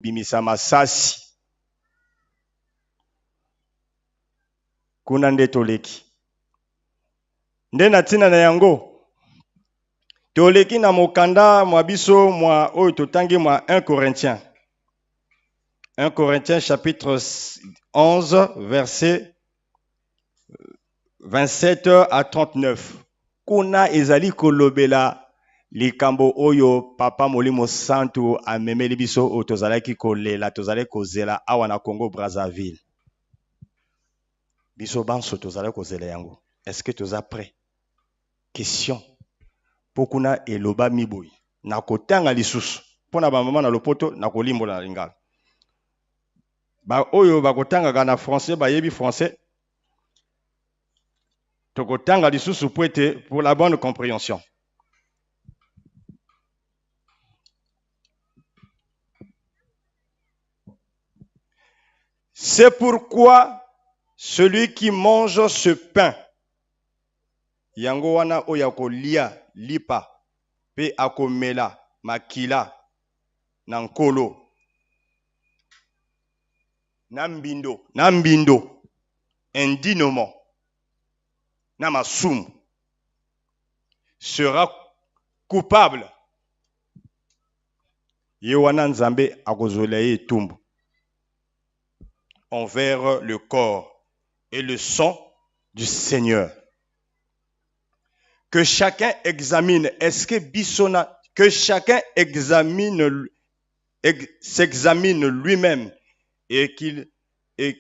kobimisa masasi. Kuna nde toleki. Nde na ntina na yango, toleki na mokanda mwa biso mwa oyo totangi mwa 1 Corinthiens. 1 Corinthiens chapitre 11 verset 27 à 39. Kuna ezali kolobela likambo oyo Papa Molimo Santu amemeli biso oyo tozalaki kolela, tozalaki kozela awa na Congo Brazzaville. Biso banso tozalaki kozela yango. Est-ce que toza prêt? Question. Po kuna elobami boye. Nakotanga lisusu mpo na bamama na lopoto, nakolimbola na lingala. Ba oyo bakotangaka na français bayebi français. Tokotanga lisusu po ete pour la bonne compréhension. C'est pourquoi celui qui mange ce pain, yango wana oyo akolia lipa pe akomela makila na Nkolo, na mbindo, na mbindo, indignement, na masumu, sera coupable. Ye wana Nzambe akozwela ye etumbu envers le corps et le sang du Seigneur. Que chacun examine, est-ce que biso na, que chacun examine, ex, s'examine lui-même et qu'il, et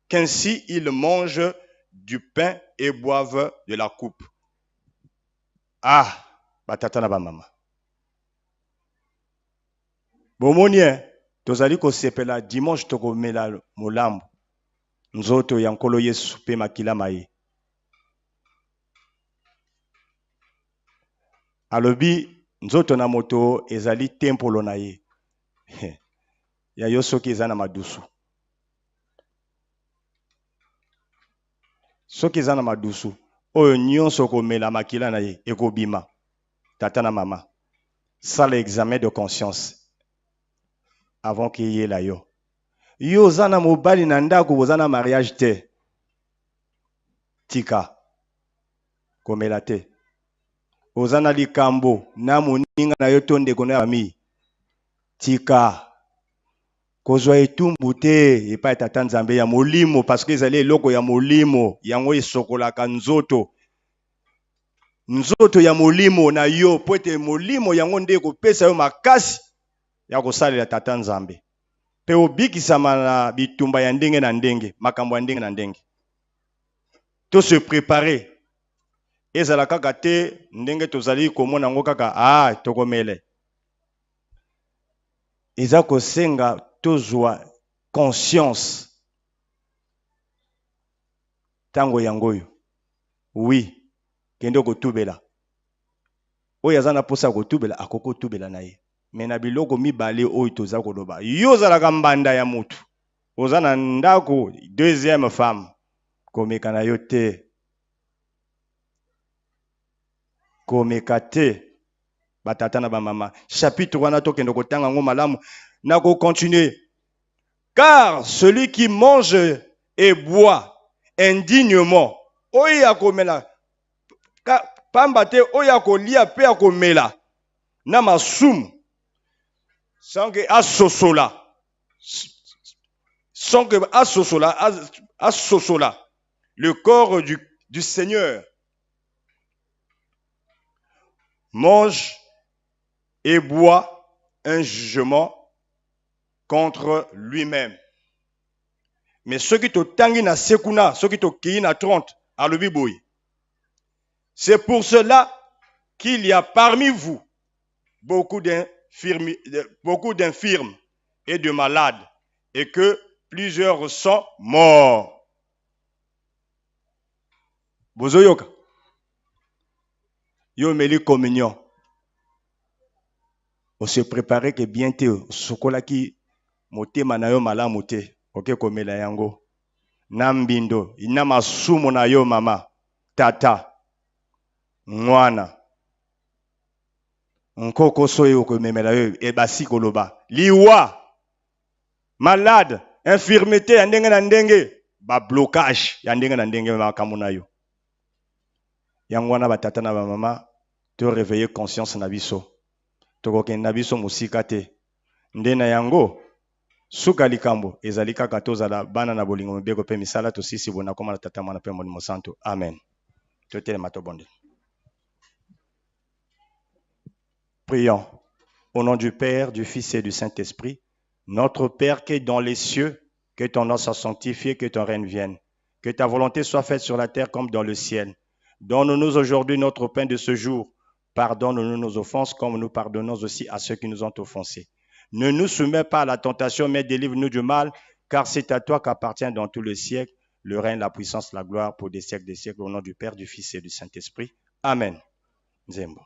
qu'ainsi il mange du pain et boive de la coupe. Ah, batata na ba mama. Bomoni eh, tozali kosepela dimanche tokomela molambo nzoto ya Nkolo Yesu pe makila ma ye. Alobi nzoto na moto ezali tempolo na ye. Ya yo soki eza na madusu. Soki eza na madusu, oyo nyonso okomela makila na ye ekobima. Tata na mama, sala examen de conscience avant que eyela yo. Yo oza na mobali na ndako, boza na mariage te. Tika komela te. Oza na likambo na moninga na yo to ndeko na ya famille. Tika kozwa etumbu te epai ya Tata Nzambe ya molimo, parce que ezali eloko ya molimo, yango esokolaka nzoto. Nzoto ya molimo na yo, po ete molimo yango nde ekopesa yo makasi ya kosalela Tata Nzambe pe obikisama na bitumba ya ndenge na ndenge, makambo ya ndenge na ndenge. To se preparer, ezala kaka te ndenge tozali komona yango kaka, ah, tokomele. Eza kosenga tozwa conscience tango yango oyo. Oui, kende kotubela. Oyo aza na posa ya kotubela akoki kotubela na ye. Mais na biloko mibale oyo toza koloba, yo ozalaka mbanda ya mutu, oza na ndako deuxième femme, komeka na yo te. Komeka te. Ba tata na ba mama, chapitre wana tokende kotanga yango malamu, na ko continuer. Car celui qui mange et boit indignement, oyo akomela pamba te oyo akolia pe akomela na masumu sans que asosola, sans que asosola, asosola le corps du Seigneur, mange et boit un jugement contre lui-même. Mais soki totangi na se kuna, soki tokei na 30, alobi boye: c'est pour cela qu'il y a parmi vous beaucoup d'infirmes et de malades, et que plusieurs sont morts. Bozoyoka? Yo omeli communion, o se préparer que bien te, osokolaki motema na yo malamu te, oke komela yango na mbindo na masumu na yo, mama, tata, mwana, nkoko soyo okomemela yo e basi koloba liwa. Malade, infirmité ya ndenge na ndenge, ba blocage ya ndenge na ndenge makambo na yo. Yango wana batata na bamama, to réveiller conscience na biso. Tokokende na biso mosika te. Nde na yango suka likambo ezali kaka tozala bana na bolingo, mibeko mpe misala. Tosisi boye na kombo na Tata, Mwana mpe Molimo Santo. Amen. Totelema, tobondela. Prions. Au nom du Père, du Fils et du Saint-Esprit, notre Père qui est dans les cieux, que ton nom soit sanctifié, que ton règne vienne. Que ta volonté soit faite sur la terre comme dans le ciel. Donne-nous aujourd'hui notre pain de ce jour. Pardonne-nous nos offenses comme nous pardonnons aussi à ceux qui nous ont offensés. Ne nous soumets pas à la tentation, mais délivre-nous du mal, car c'est à toi qu'appartient dans tout le siècle le règne, la puissance, la gloire pour des siècles des siècles, au nom du Père, du Fils et du Saint-Esprit. Amen. Nzembo.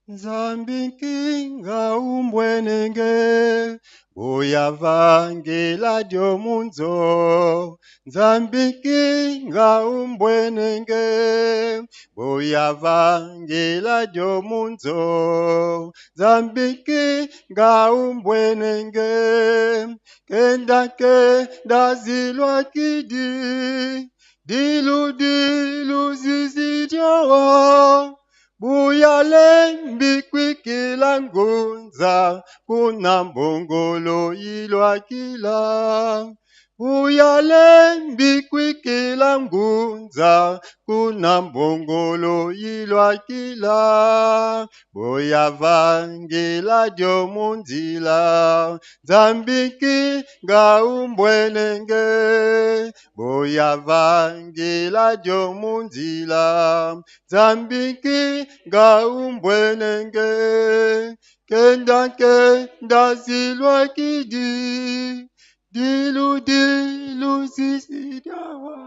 Nzambi nkinga umbwenenge buyavangila dio munzo. Nzambi nkinga umbwenenge buyavangila dio munzo. Nzambi nkinga umbwenenge kenda kenda zilwa kidi dilu dilu zizidyowo buyalembi kwikila ngunza kuna mbongolo ilwakila. Buyalembi kwikila ngunza kuna mbongolo ilwakila. Buyavangila dio munzila Nzambi nkinga umbwenenge. Buyavangila dio munzila Nzambi nkinga umbwenenge. Kenda kenda zilwa kidi dilu dilu zisidawa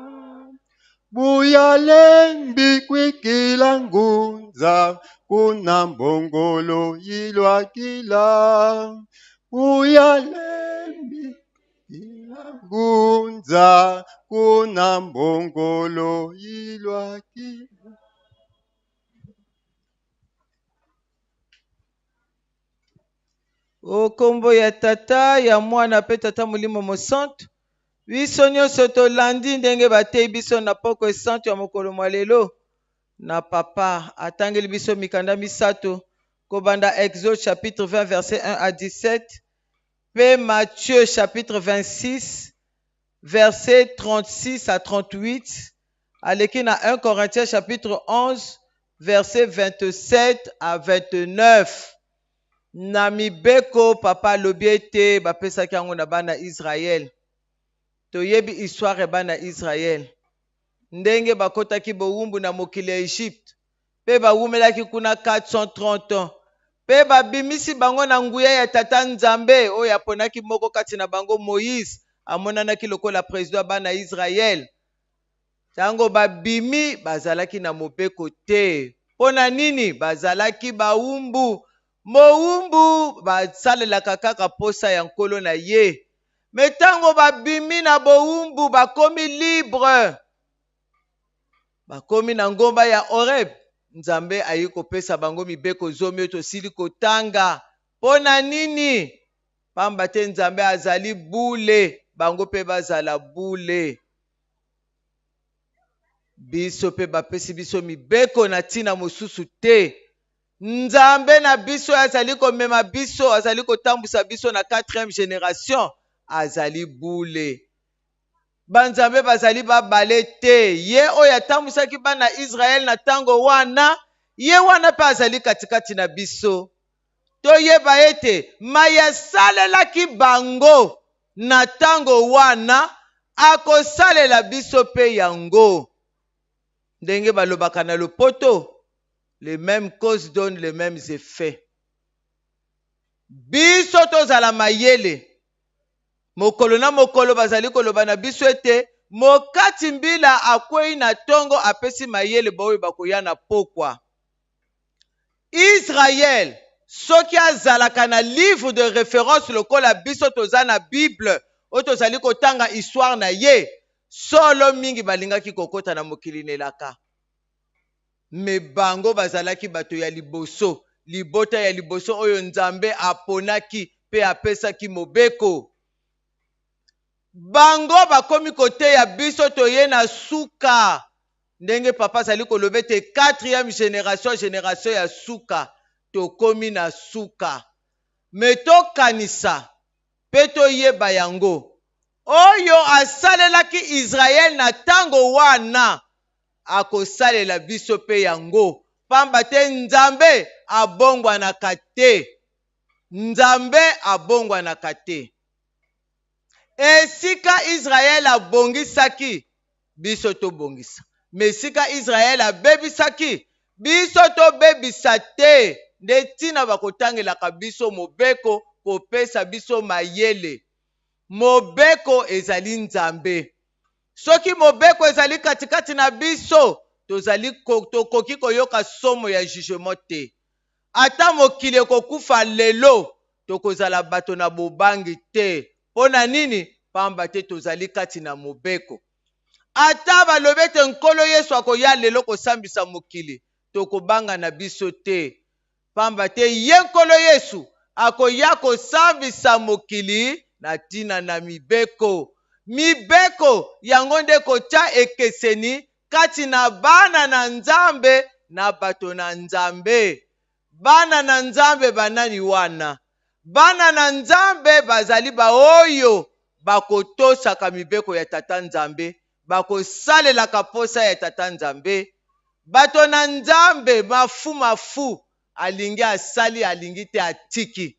buyalembi kwikila ngunza kuna mbongolo ilwakila. Buyalembi kwikila ngunza kuna mbongolo ilwakila. O kombo ya Tata, ya Mwana mpe Tata Molimo Mosantu, biso nyonso tolandi ndenge bateyi biso na poko esantu ya mokolo mwa lelo. Na papa atangeli biso mikanda misato, kobanda Exode chapitre 20 verset 1 à 17 mpe Matthieu chapitre 26 verset 36 à 38, aleki na 1 Corinthiens chapitre 11 verset 27 à 29. Na mibeko papa alobi ete bapesaki yango na bana Israel. Toyebi histoire ya bana Israel, ndenge bakotaki bowumbu na mokili ya Egypte mpe bawumelaki kuna 430 ans, mpe babimisi bango na nguya ya Tata Nzambe oyo aponaki moko kati na bango, Moïse, amonanaki lokola président ya bana Israel. Ntango babimi, bazalaki na mobeko te. Mpo na nini? Bazalaki bawumbu. Mowumbu basalelaka kaka posa ya nkolo na ye. Me ntango babimi na bowumbu, bakomi libre, bakomi na ngomba ya Horeb, Nzambe ayi kopesa bango mibeko zomi oyo tosili kotanga. Mpo na nini? Pamba te Nzambe azali bule, bango mpe bazala bule. Biso mpe bapesi biso mibeko na ntina mosusu te. Nzambe na biso azali komema biso, azali kotambusa biso na 4e génération, azali bule. Banzambe bazali babale te. Ye oyo atambwisaki bana Israel na ntango wana, ye wana mpe azali katikati na biso. Toyeba ete mai asalelaki bango na ntango wana, akosalela biso mpe yango. Ndenge balobaka na lopoto, les mêmes causes donnent les mêmes effets. Biso tozala mayele. Mokolo na mokolo bazali koloba na biso ete mokati mbila akwei na ntongo apesi mayele baoyo bakoya na pokwa. Israel soki azalaka na livre de référence lokola biso toza na Bible oyo tozali kotanga histoire na ye, solo mingi balingaki kokota na mokili na elaka. Me bango bazalaki bato ya liboso, libota ya liboso oyo Nzambe aponaki mpe mpe apesaki mobeko. Bango bakomi koteya biso toye na suka, ndenge papa azali koloba ete 4e generation, generation ya suka, tokomi na suka. Me tokanisa mpe toyeba yango. Oyo asalelaki Israel na tango wana, akosalela biso mpe yango, pamba te Nzambe abongwanaka te. Nzambe abongwanaka te. Esika Israel abongisaki, biso tobongisa. Me esika Israel abebisaki, biso tobebisa te. Nde ntina bakotangelaka biso mobeko, kopesa biso mayele. Mobeko ezali Nzambe. Soki mobeko ezali katikati na biso, tozali tokoki koyoka somo ya jugement te. Ata mokili ekokufa lelo, tokozala bato na bobangi te. Mpo na nini? Pamba te tozali kati na mobeko. Ata balobi ete Nkolo Yesu akoya lelo kosambisa mokili, tokobanga na biso te. Pamba te ye Nkolo Yesu akoya kosambisa mokili na ntina na mibeko. Mibeko yango nde kotya ekeseni kati na bana na Nzambe na bato na Nzambe. Bana na Nzambe banani wana? Bana na Nzambe bazali baoyo bakotosaka mibeko ya Tata Nzambe, bakosalelaka posa ya Tata Nzambe. Bato na Nzambe mafu mafu, alingi asali, alingi te atiki.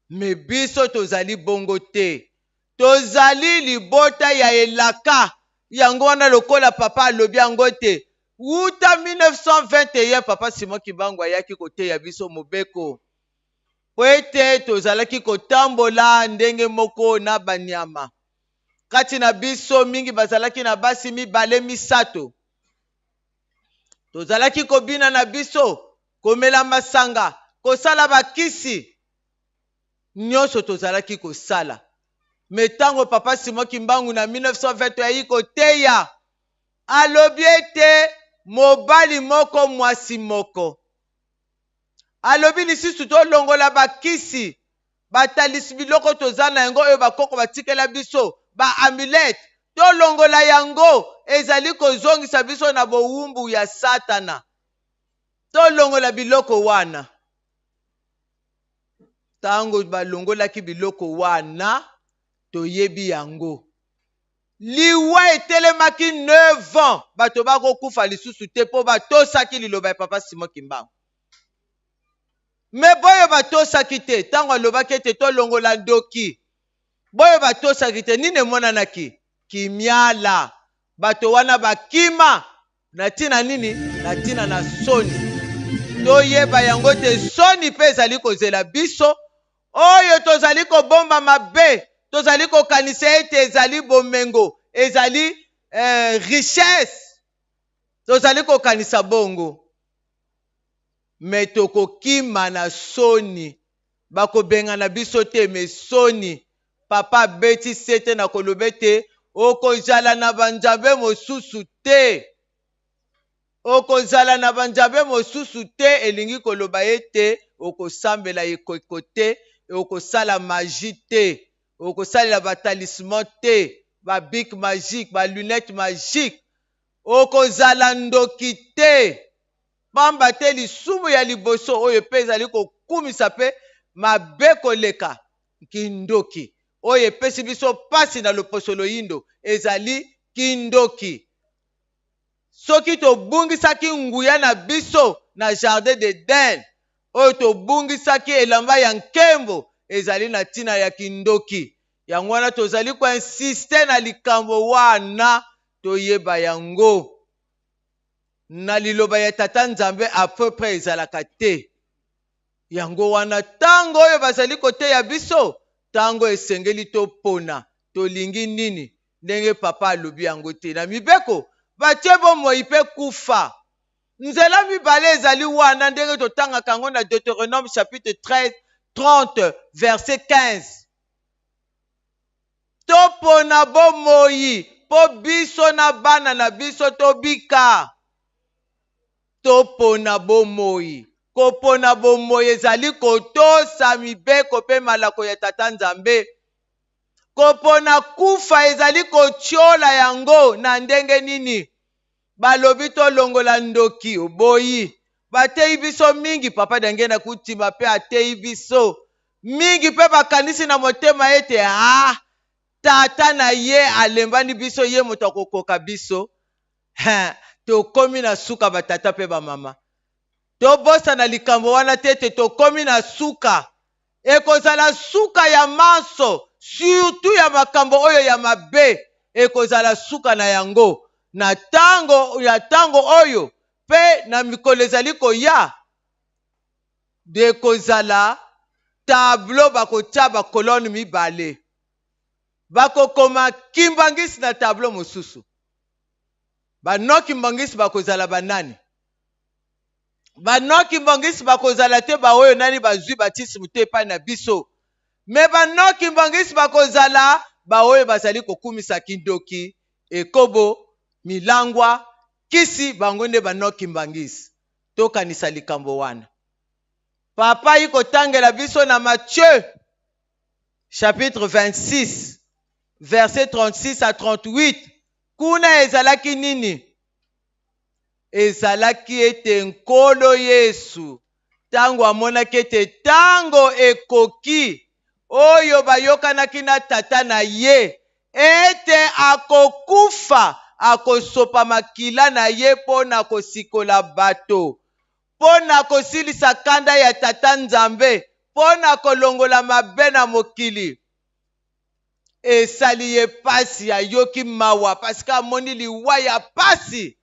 Me biso tozali bongo te. Tozali libota ya elaka. Yango wana lokola papa alobi yango te, wuta 1921 papa Simon Kimbangu ayaki koteya biso mobeko, po ete tozalaki kotambola ndenge moko na banyama. Kati na biso mingi bazalaki na basi mibale misato. Tozalaki kobina na biso, komela masanga, kosala bakisi, nyonso tozalaki kosala. Me tango papa Simon Kimbangu na 1920 ayaki koteya, alobi ete mobali moko mwasi moko. Alobi lisusu tolongola bakisi, batalisi biloko toza na yango oyo bakoko batikela biso, ba amulette, tolongola yango, ezali kozongisa biso na bowumbu ya Satana. Tolongola biloko wana. Tango balongolaki biloko wana, toyebi yango. Liwa etelemaki 9 ans, bato bakokufa lisusu te mpo batosaki liloba ya papa Simon Kimbangu. Me boyo batosaki te, tango alobaki ete tolongola ndoki, boyo batosaki te, nini emonanaki? Kimiala. Bato wana bakima na ntina nini? Na ntina na soni. Toyeba yango te, soni mpe ezali kozela biso oyo tozali kobomba mabe, tozali kokanisa ete ezali bomengo, ezali richesse, tozali kokanisa bongo. Me tokokima na soni, bakobengana biso te, me soni. Papa abeti sete na koloba ete okozala na banzambe mosusu te. Okozala na banzambe mosusu te elingi koloba ete okosambela ekeko te, okosala magie te, okosalela ba talisman te, ba bic magique, ba lunette magique. Okozala ndoki te. Pamba te lisumu ya liboso oyo pe ezali kokumisa pe mabe koleka kindoki, oyo epesi biso pasi na loposo loyindo, ezali kindoki. Soki tobungisaki nguya na biso na jardin d'Eden, oyo tobungisaki elamba ya nkembo, ezali na ntina ya kindoki. Yango wana tozali koinsiste na likambo wana, toyeba yango. Na liloba ya Tata Nzambe à peu près ezalaka te. Yango wana tango oyo bazali koteya biso, tango esengeli topona tolingi nini, ndenge papa alobi yango te. Na mibeko batie bomoi pe kufa. Nzela mibale ezali wana, ndenge totangaka yango na Deutéronome chapitre 13, 30 verset 15. Topona bomoi po biso na bana na biso tobika. Topona bomoi. Kopona bomoi ezali kotosa mibeko mpe malako ya Tata Nzambe. Kopona kufa ezali kotiola yango na ndenge nini? Balobi tolongola ndoki, oboyi. Bateyi biso mingi, Papa Diangienda Kuntima mpe ateyi biso mingi, mpe bakanisi na motema ete ah, tata na ye alembani biso, ye moto akokoka biso. Ha, tokomi na suka batata mpe bamama. Tobosana likambo wana te ete tokomi na suka. Ekozala suka ya manso, surtout ya makambo oyo ya mabe, ekozala suka na yango na tango ya tango oyo mpe na mikolo ezali koya. Ekozala tableau, bakotia ba colonne mibale, bakokoma Kimbanguiste na tableau mosusu. Ba non Kimbanguiste bakozala banani? Ba non Kimbanguiste bakozala te baoyo nani bazwi batismu te epai na biso. Me ba non Kimbanguiste bakozala baoyo bazali kokumisa kindoki, ekobo, milangwa, kisi, bango nde ba non Kimbanguiste. Tokanisa likambo wana. Papa yi kotangela biso na Matthieu chapitre 26 verset 36 à 38. Kuna ezalaki nini? Ezalaki ete Nkolo Yesu, ntango amonaki ete ntango ekoki oyo bayokanaki na Tata na ye ete akokufa, akosopa makila na ye mpo na kosikola bato, mpo na kosilisa kanda ya Tata Nzambe, mpo na kolongola mabe na mokili. Esali ye pasi, ayoki mawa parce amoni liwa ya pasi.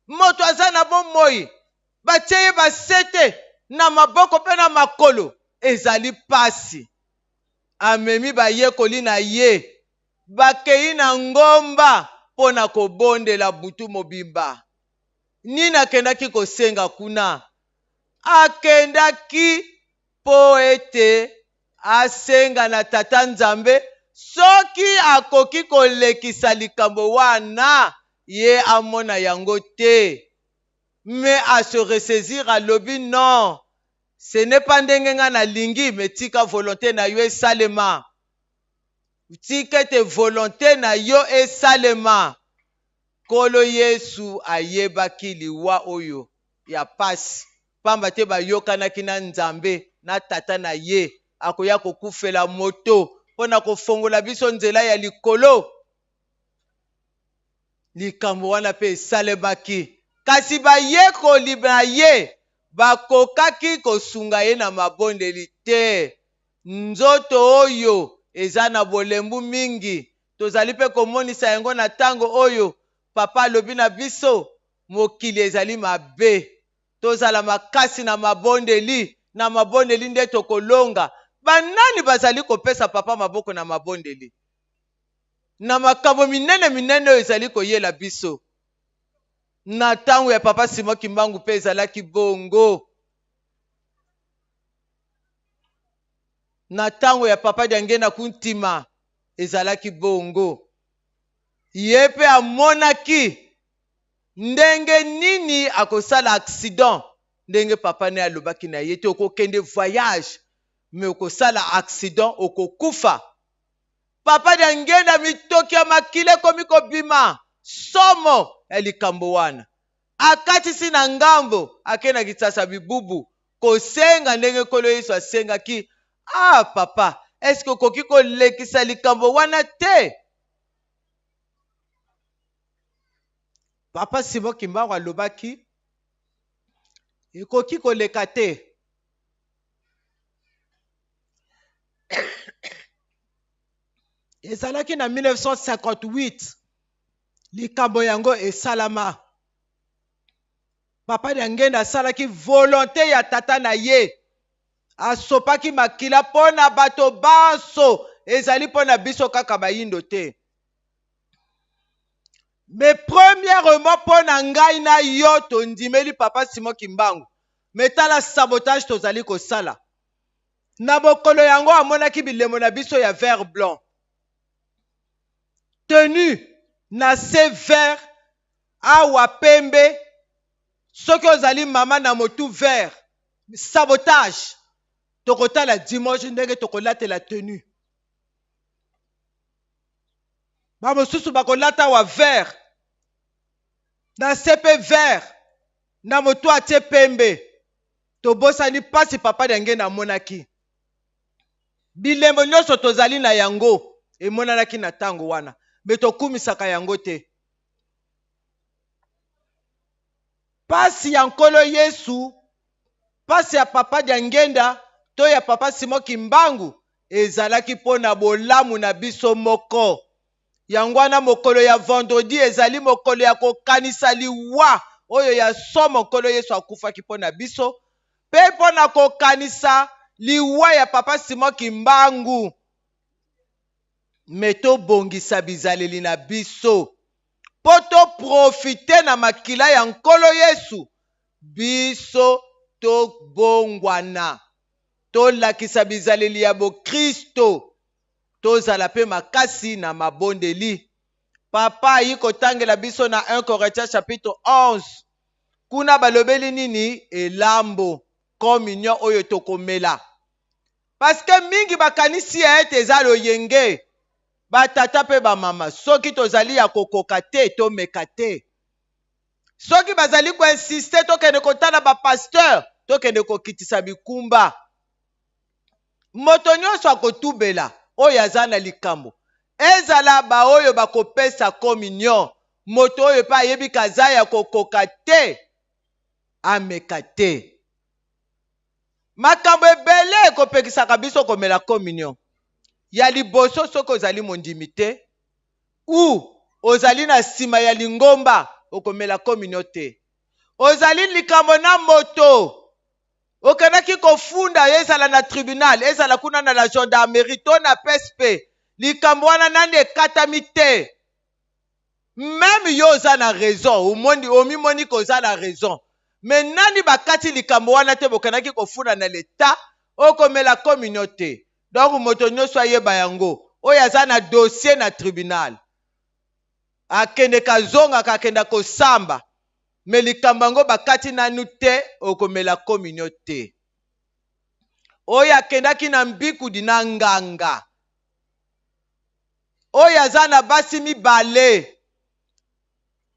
Moto aza na bomoi, batie ye basete na maboko mpe na makolo, ezali pasi. Amemi bayekoli na ye, bakei na ngomba mpo na kobondela butu mobimba. Nini akendaki kosenga kuna? Akendaki mpo ete asenga na Tata Nzambe soki akoki kolekisa likambo wana, ye amona yango te. Me a se ressaisir, alobi non, ce n'est pas ndenge nga nalingi, me tika volonté na yo esalema. Tika ete volonté na yo esalema. Nkolo Yesu ayebaki liwa oyo ya pasi, pamba te bayokanaki na Nzambe na Tata na ye, akoya kokufela moto mpo na kofongola biso nzela ya likolo. Likambo wana mpe esalemaki, kasi bayekoli na ye bakokaki kosunga ye na mabondeli te. Nzoto oyo eza na bolembu mingi, tozali mpe komonisa yango na ntango oyo papa alobi na biso mokili ezali mabe. Tozala makasi na mabondeli, na mabondeli nde tokolonga. Banani bazali kopesa papa maboko na mabondeli na makambo minene minene oyo ezali koyela biso? Na ntango ya papa Simon Kimbangu mpe ezalaki bongo. Na ntango ya papa Diangienda Kuntima ezalaki bongo. Ye mpe amonaki ndenge nini akosala accident, ndenge papa ne alobaki na ye te, okokende voyage me okosala accident, okokufa. Papa Diangienda mitoki ya makila ekomi kobima, somo ya likambo wana. Akatisi na ngambo, akei na Kinshasa bibubu kosenga ndenge Nkolo Yesu asengaki. Ah papa, eske okoki kolekisa likambo wana te? Papa Simon Kimbangu alobaki ekoki koleka te. Ezalaki na 1958 likambo yango esalama. Papa Diangienda asalaki volonté ya tata na ye, asopaki makila mpo na bato banso, ezali mpo na biso kaka bayindo te. Mais premièrement mpo na ngai na yo tondimeli papa Simon Kimbangu, me tala sabotage tozali kosala. Na mokolo yango amonaki bilembo na biso ya vert blanc, tenue na se vert, awa pembe. Soki ozali mama na motu vert, Sabotage. Tokotala dimanche ndenge tokolatela tenue. Bamosusu bakolata wa vert na se mpe vert na moto atie pembe. Tobosani mpasi papa na nge namonaki. Bilembo nyonso tozali na yango emonanaki na ntango wana, me tokumisaka yango te. Pasi ya Nkolo Yesu, pasi ya Papa Diangenda to ya Papa Simon Kimbangu ezalaki mpo na bolamu na biso moko. Yango wana mokolo ya vendredi ezali mokolo ya kokanisa liwa oyo ya somo Nkolo Yesu akufaki mpo na biso, mpe mpo na kokanisa liwa ya Papa Simon Kimbangu. Me tobongisa bizaleli na biso mpo toprofite na makila ya Nkolo Yesu, biso tobongwana, tolakisa bizaleli ya bokristo, tozala mpe makasi na mabondeli. Papa ayi kotangela biso na 1 Corinthiens chapitre 11, kuna balobeli nini? Elambo, communion oyo tokomela. Parce que mingi bakanisi ya ete eza loyenge. Batata mpe bamama, soki tozali ya kokoka te, tomeka te. Soki bazali koinsiste tokende kotala bapasteur, tokende kokitisa mikumba. Moto nyonso akotubela oyo aza na likambo, ezala baoyo bakopesa communion. Moto oyo mpe ayebi kaza ya kokoka te, ameka te. Makambo ebele ekopekisaka biso komela communion. Ya liboso, soki ozali mondimi te ou ozali na nsima ya lingomba, okomela communion te. Ozali likambo na moto, okendaki kofunda yo, ezala na tribunal, ezala kuna na la gendarmerie to na PSP, likambo wana nani ekatami te. Meme yo oza na raison, omoni, omimoni ko oza na raison, me nani bakati likambo wana te, bokendaki kofunda na leta, okomela communion te. Donc moto nyonso ayeba yango, oyo aza na dossier na tribunal, akende kazongaka, akenda kosamba, me likambo yango bakati nanu te, okomela communion te. Oyo akendaki na mbikudi na nganga, oyo aza na basi mibale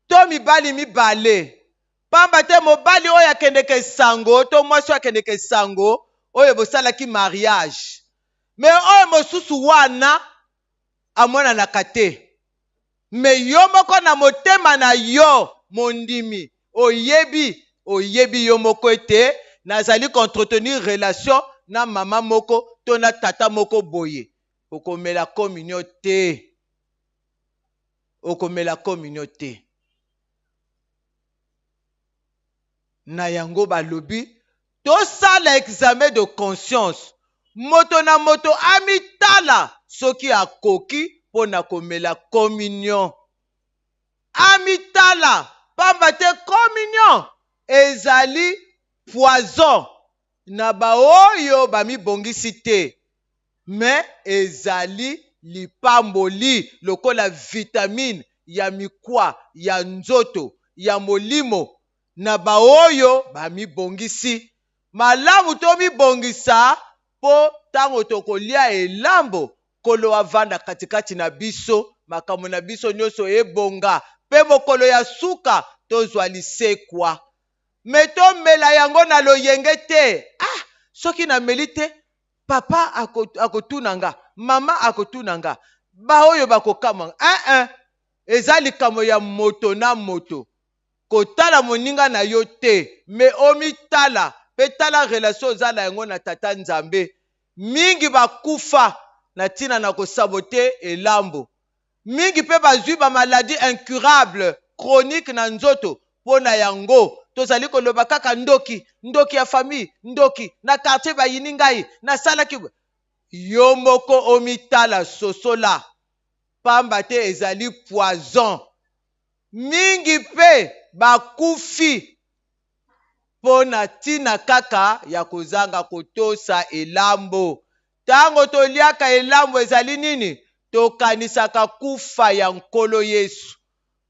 to mibali mibale, pamba te mobali oyo akendeke esango to mwasi oyo akendeke esango oyo bosalaki mariage, me oyo mosusu wana amonanaka te, me yo moko na motema na yo mondimi oyebi, oyebi yo moko ete nazali koentretenir relation na mama moko to na tata moko boye, okomela communion te, okomela communion te. Na yango balobi tosala examen de conscience, moto na moto amitala soki akoki mpo na komela communion. Amitala, pamba te communion ezali poison na baoyo bamibongisi te, me ezali lipamboli lokola vitamine ya mikwa ya nzoto ya molimo na baoyo bamibongisi. Malamu tomibongisa mpo ntango tokolia elambo, Nkolo avanda katikati na biso, makambo na biso nyonso ebonga, mpe mokolo ya suka tozwa lisekwa. Me tomela yango na loyenge te. Ah, soki nameli te, papa akotuna nga, mama akotuna nga, baoyo bakokamwa nga. Eh, eh, eza likambo ya moto na moto. Kotala moninga na yo te, me omitala mpe tala relation oza na yango na Tata Nzambe. Mingi bakufa na ntina na kosabote elambo. Mingi mpe bazwi bamaladi incurable chronique na nzoto mpo na yango. Tozali koloba kaka ndoki, ndoki ya famille, ndoki na quartier, bayini ngai, nasalaki. Yo moko omitala, sosola, pamba te ezali poison. Mingi mpe bakufi mpo na ntina kaka ya kozanga kotosa elambo. Ntango toliaka elambo ezali nini? Tokanisaka kufa ya Nkolo Yesu,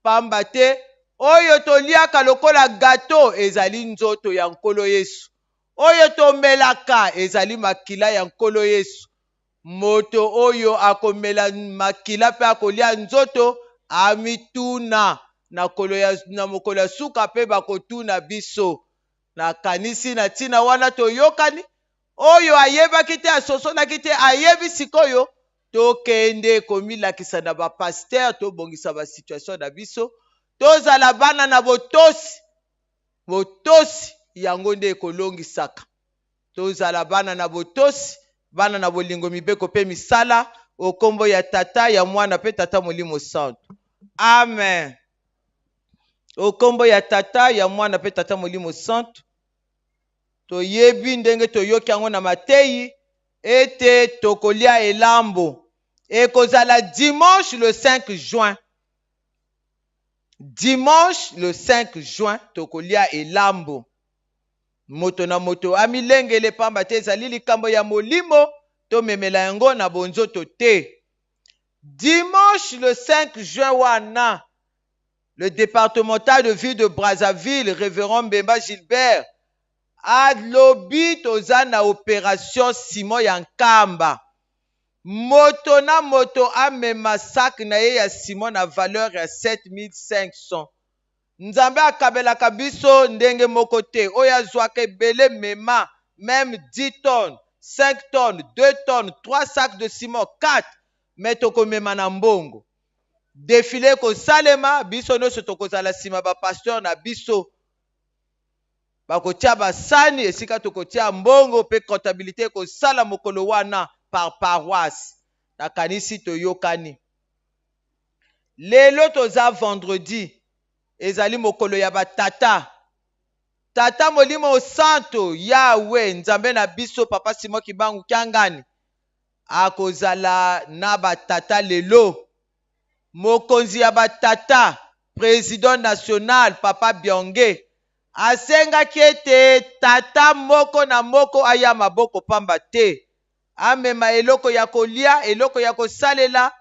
pamba te oyo toliaka lokola gato ezali nzoto ya Nkolo Yesu. Oyo tomelaka ezali makila ya Nkolo Yesu. Moto oyo akomela makila mpe akolia nzoto amituna na, ya, na mokolo ya suka mpe bakotuna biso. Nakanisi na ntina wana toyokani. Oyo ayebaki te, asosolaki te, ayebi sikoyo. Tokende komilakisa na bapasteur, tobongisa basituation na biso, tozala bana na botosi. Botosi yango nde ekolongisaka. Tozala bana na botosi, bana na bolingo, mibeko mpe misala. Okombo ya Tata, ya Mwana mpe Tata Molimo Santo, amen. Okombo ya Tata, ya Mwana mpe Tata Molimo Santo. Toyebi ndenge toyoki yango na mateyi ete tokolia elambo ekozala dimanche le 5 juin. Dimanche le 5 juin tokolia elambo. Moto na moto amilengele, pamba te ezali likambo ya molimo, tomemela yango na bonzoto te. Dimanche le 5 juin wana, le départemental de ville de Brazzaville, révérend Mbemba Gilbert, alobi toza na opération ciment ya Nkamba. Moto na moto amema sac na ye ya ciment na valeur ya 7500. Nzambe akabelaka biso ndenge moko te. Oyo azwaka ebele, mema même 10 tonnes, 5 tonnes, 2 tonnes, 3 sacs de ciment, 4, mais tokomema na mbongo. Défilé ekosalema, biso nyonso tokozala nsima bapasteur na biso, bakotia basani esika tokotia mbongo, mpe comptabilité ekosala mokolo wana par paroisse. Nakanisi toyokani. Lelo toza vendredi, ezali mokolo ya batata. Tata Molimo Santo, Yawe Nzambe na biso, Papa Simon Kimbangu Kiangani, akozala na batata lelo. Mokonzi ya batata, président national, Papa Biange, asengaki ete tata moko na moko aya maboko pamba te, amema eloko ya kolia, eloko ya kosalela,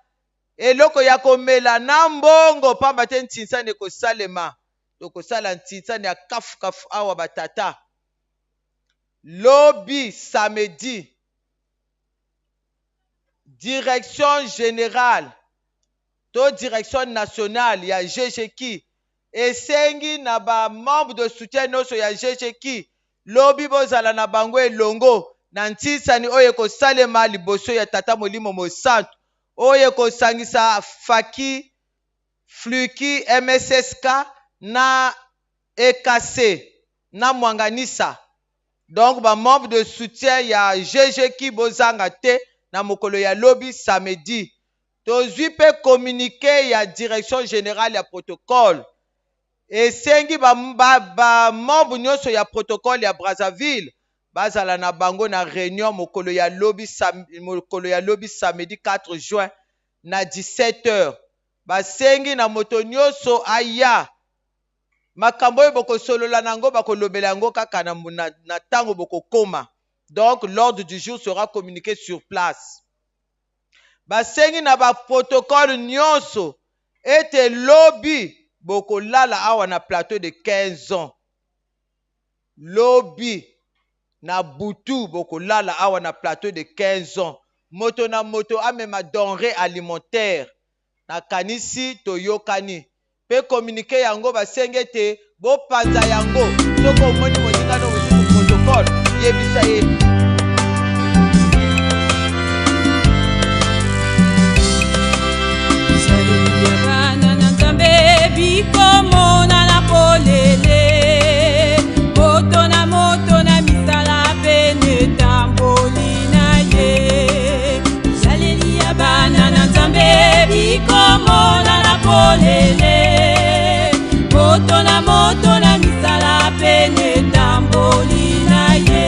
eloko ya komela na mbongo, pamba te ntinsani ekosalema. Tokosala ntinsani ya kafukafu awa batata. Lobi samedi, direction générale to direction nationale ya GGK esengi na bamembre de soutien nyonso ya GGK, lobi bozala na bango elongo na ntisani oyo ekosalema liboso ya Tata Molimo Mosantu, oyo ekosangisa faki, fluki, MSSK na EKC na Mwanganisa. Donc bamembre de soutien ya GGK, bozanga te na mokolo ya lobi samedi. Tozwi mpe communiqué ya direction générale ya protocole, esengi bamembre ba nyonso ya protocole ya Brazzaville bazala na bango na réunion mokolo ya lobi samedi 4 juin na 17 heures. Basengi na moto nyonso aya. Makambo oyo bokosolola nango, bakolobela yango kaka na ntango bokokoma. Donc l'ordre du jour sera communiqué sur place. Basengi na baprotocole nyonso ete lobi bokolala awa na plateau de 15 ans. Lobi na butu bokolala awa na plateau de 15 ans. Moto na moto amema denrée alimentaire. Nakanisi toyokani. Mpe communiqué yango, basengi ete bopanza yango. Soki omoni moningano mosusu protocole, yebisa ye. Bizaleli ya bana na Nzambe bikomona na polele, moto na moto na misala pene etamboli na ye. Bizaleli ya bana na Nzambe bikomona na polele, moto na moto na misala pene etamboli na ye.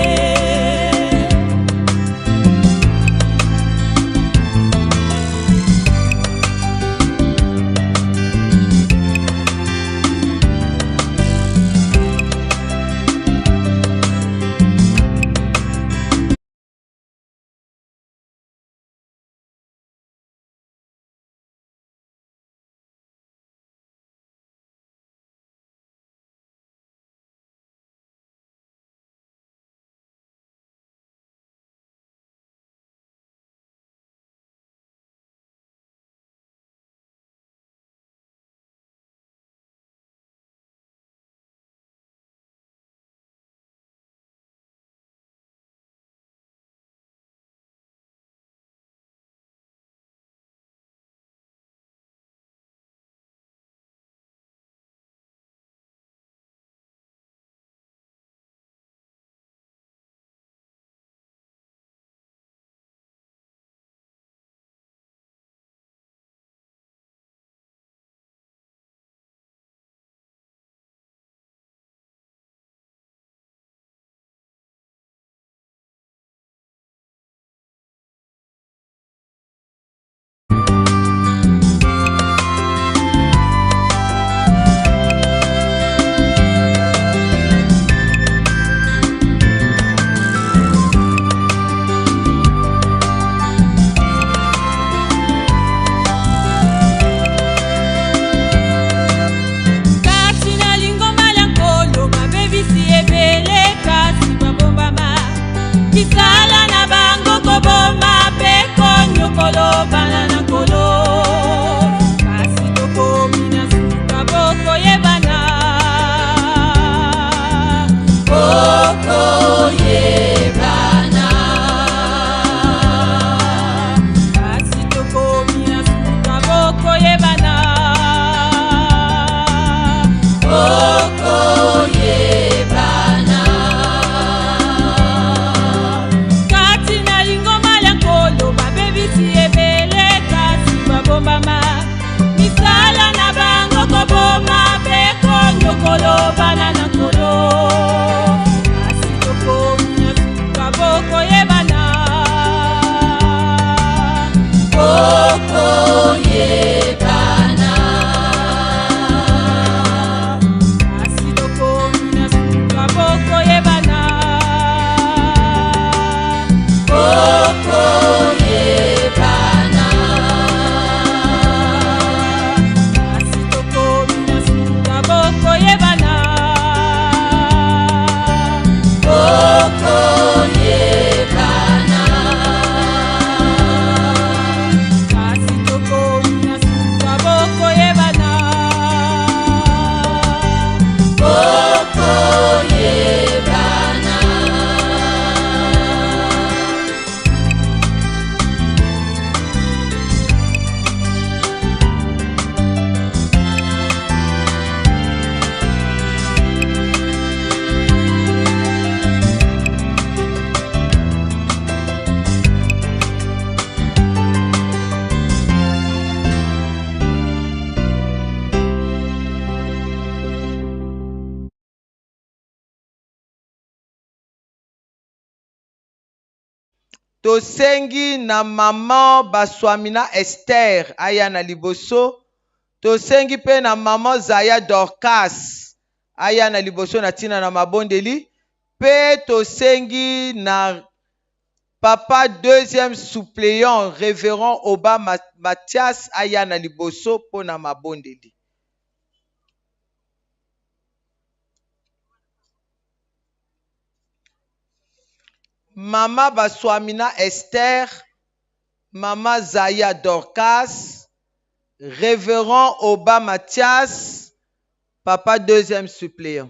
Bokoyebana. Kasi tokomi na suka bokoyebana. Bokoyebana. Kasi tokomi na suka bokoyebana. Bokoyebana. Kasi tokomi na suka bokoyebana. Bokoyebana. Tosengi na mama Baswamina Esther aya na liboso. Tosengi mpe na mama Zaya Dorcas aya na liboso na ntina na mabondeli. Mpe tosengi na papa deuxième suppléant révérend Oba Mathias aya na liboso mpo na mabondeli. Mama Baswamina Esther, mama Zaya Dorcas, révérend Oba Mathias, papa deuxième suppléant.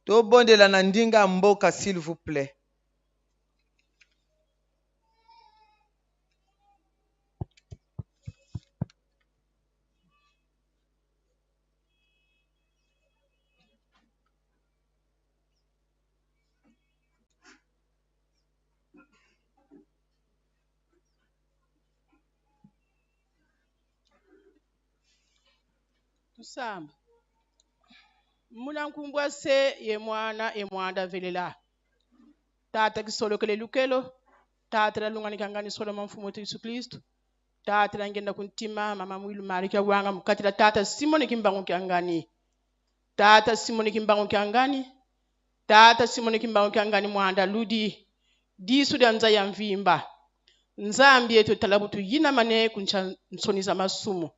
Tobondela na ndinga ya mboka, s'il vous plaît. Tusamba mulankumbwa se ye mwana ye mwanda velela tata kisolokele lukelo tata lalunganikangani soloma mfumu wetu Yesu Kristo tata langenda kuntima mama mwilu mali kya wanga mukatila tata Simoni Kimbangu kyangani tata Simoni Kimbangu kyangani tata Simoni Kimbangu kyangani mwanda ludi disu lya nza ya mvimba nzambi yetu talabutu yina mane kuncha nsoni za masumu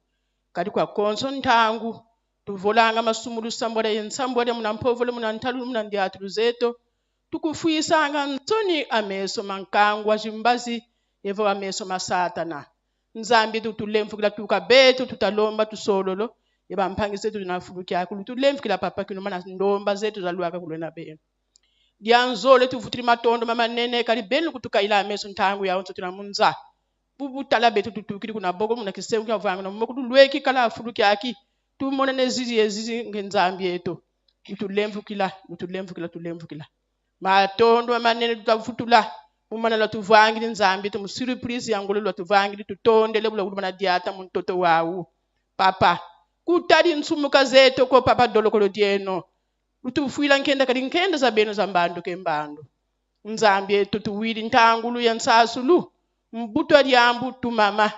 kadi kwa konso ntangu tuvolanga masumu lusambwale nsambwale muna mpovole muna ntalu muna ndiatu luzeto tukufuisanga nsoni ameso mankangwa zimbazi evo ameso masatana nzambi tutulemfukila tuka betu tutalomba tusololo eba mpangi zetu tunafulukia kulu tulemfukila papa kino mana ndomba zetu zaluaka kulwena benu dianzole tuvutili matondo mamanene kali benu kutukaila ameso ntangu yawo nsotuna munza bubutala betu tutukili kuna boko muna kisengu kya vanga na moku tulweki kala afulukia tumone nezizi ezizi ngenzambi yetu tulemvukila tulemvukila tulemvukila matondo manene tutavutula mumana la tuvangili nzambi tu surprise yangolo la tuvangili tutondele bula kulumana diata muntoto wawu papa kutali nsumuka zetu ko papa dolokolo dieno lutufuila nkenda kali nkenda za beno za mbandu ke mbandu nzambi yetu tuwili ntangulu ya nsasulu mbutwa lyambu tumama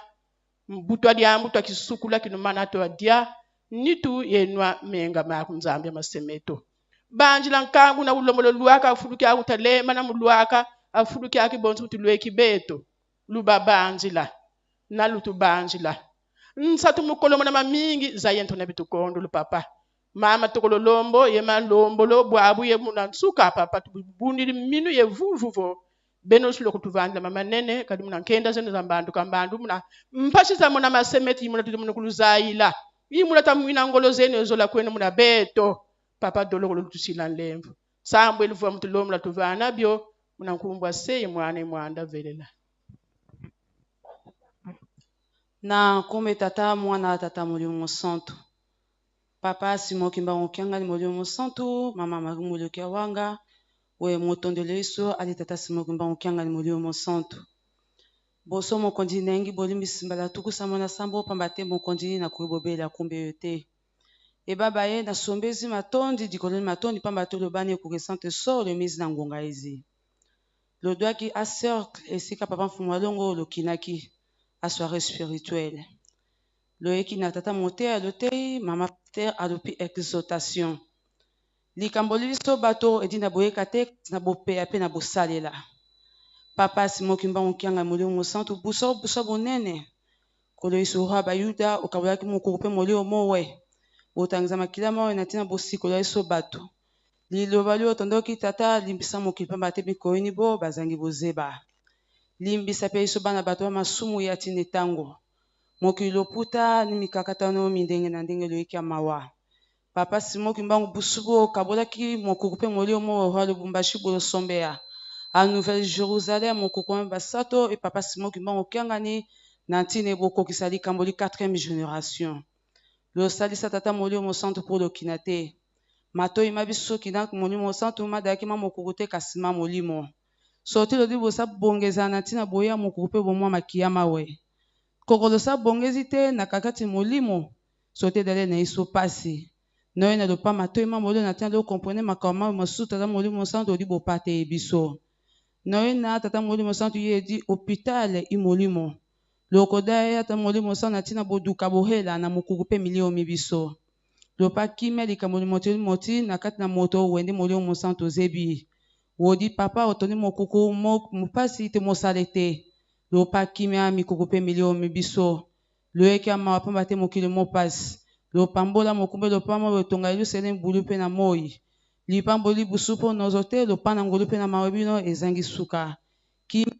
mbutwa lyambu twakisukula kinumana twadia nitu yenwa menga maku nzambi ya masemeto banjila nkangu na ulombolo lwaka afuluki akutalema na mulwaka afuluki akibonzo kutulweki beto luba banjila na lutu banjila nsatu mukolomo na mamingi zayento na bitukondo lupapa mama tokololombo ye malombolo bwabu ye muna nsuka papa tubundili minu ye vuvuvo beno sulo kutuvandila mama nene kadi muna nkenda zeno za mbandu kambandu muna mpashi za muna masemeti muna tutu muna kuluzayila imuna tamwina ngolo zeno ezola kwenu muna beto papa dolokolo lutusila nlemvu sambo eluvuwa mutulomula tuvana byo muna nkumbwa seye mwana mwanda velela. Na nkombe tata mwana tata molimo mosantu papa Simon Kimbangu Kiangani molimo mosantu mama Marie Moloki Wanga we motondelo yesu ali tata Simon Kimbangu Kiangani molimo mosantu boso mokonzi nengi bolimbisi mbala tuku sambo na sambo pamba te mokonzi nakoki bobela kumbe yo te. Ebaba ye na sombezi matondi dikolo ni matondi pamba te lobani ekuke sante solo emizi na ngonga ezi. Lodwaki a cercle esika papa Mfumu Alongo lokinaki a soirée spirituelle. Loyeki na tata moteya loteyi mama pasteur alobi exhortation. Likambo li biso bato edi na boyeka te kasi na bopeya pe na bosalela. Papa Simon Kimbangu Kiangani Molimo Mosantu busa o busa bonene. Nkolo Yesu roi ba Yuda okabolaki mokoko pe molimo mowe. Botangisa makila mawe na tina bosikola biso bato. Liloba lyo otondoki Tata limbisa mokili pamba te mikoyini bo bazangi bozeba. Limbisa pe biso bana bato ba masumu ya tina etango. Mokili loputa ni mikakatano mindenge na ndenge loyiki ya mawa. Papa Simon Kimbangu busubu okabolaki mokoko pe molimo mowe roi Lubumbashi bolosombeya a Nouvelle Jerusalem mokoko wa basato e Papa Simon Kimbangu Kiangani na ntina ebokokisa likambo li quatrième generation. Losalisa Tata Molimo Mosantu mpo lokina te. Matoyi ma biso kina Molimo Mosantu madalaki ma mokoko te kasi ma molimo. Sorti lodi bosa bongeza na ntina boya mokoko mpe bomwa makiya mawe. Koko losa bongezi te na kakati molimo sorti edale na iso pasi. Noye na lopa matoyi ma molimo na ntina lo comprene makambo mawe mosusu Tata Molimo Mosantu odi bopate ye biso. Noye na Tata Molimo Mosantu ye edi hopital i molimo. Lokoda ye ata Molimo Santu na ntina boduka bohela na mokuku mpe milio mi biso. Lopa kimia likambo limoti limoti na kati na moto wende Molimo Mosantu ozebi. Wodi papa otondi mokuku mo mopasi te mosale te. Lopa kimia mikuku mpe milio mi biso. Loyeki ya mawa pamba te mokili mopasi. Lopambola mokumbe lopa moyi otonga Yelusalemi bulu mpe na moi. Lipamboli busu mpo nozo te lopa na ngolu mpe na mawa bino ezangi suka. Kimia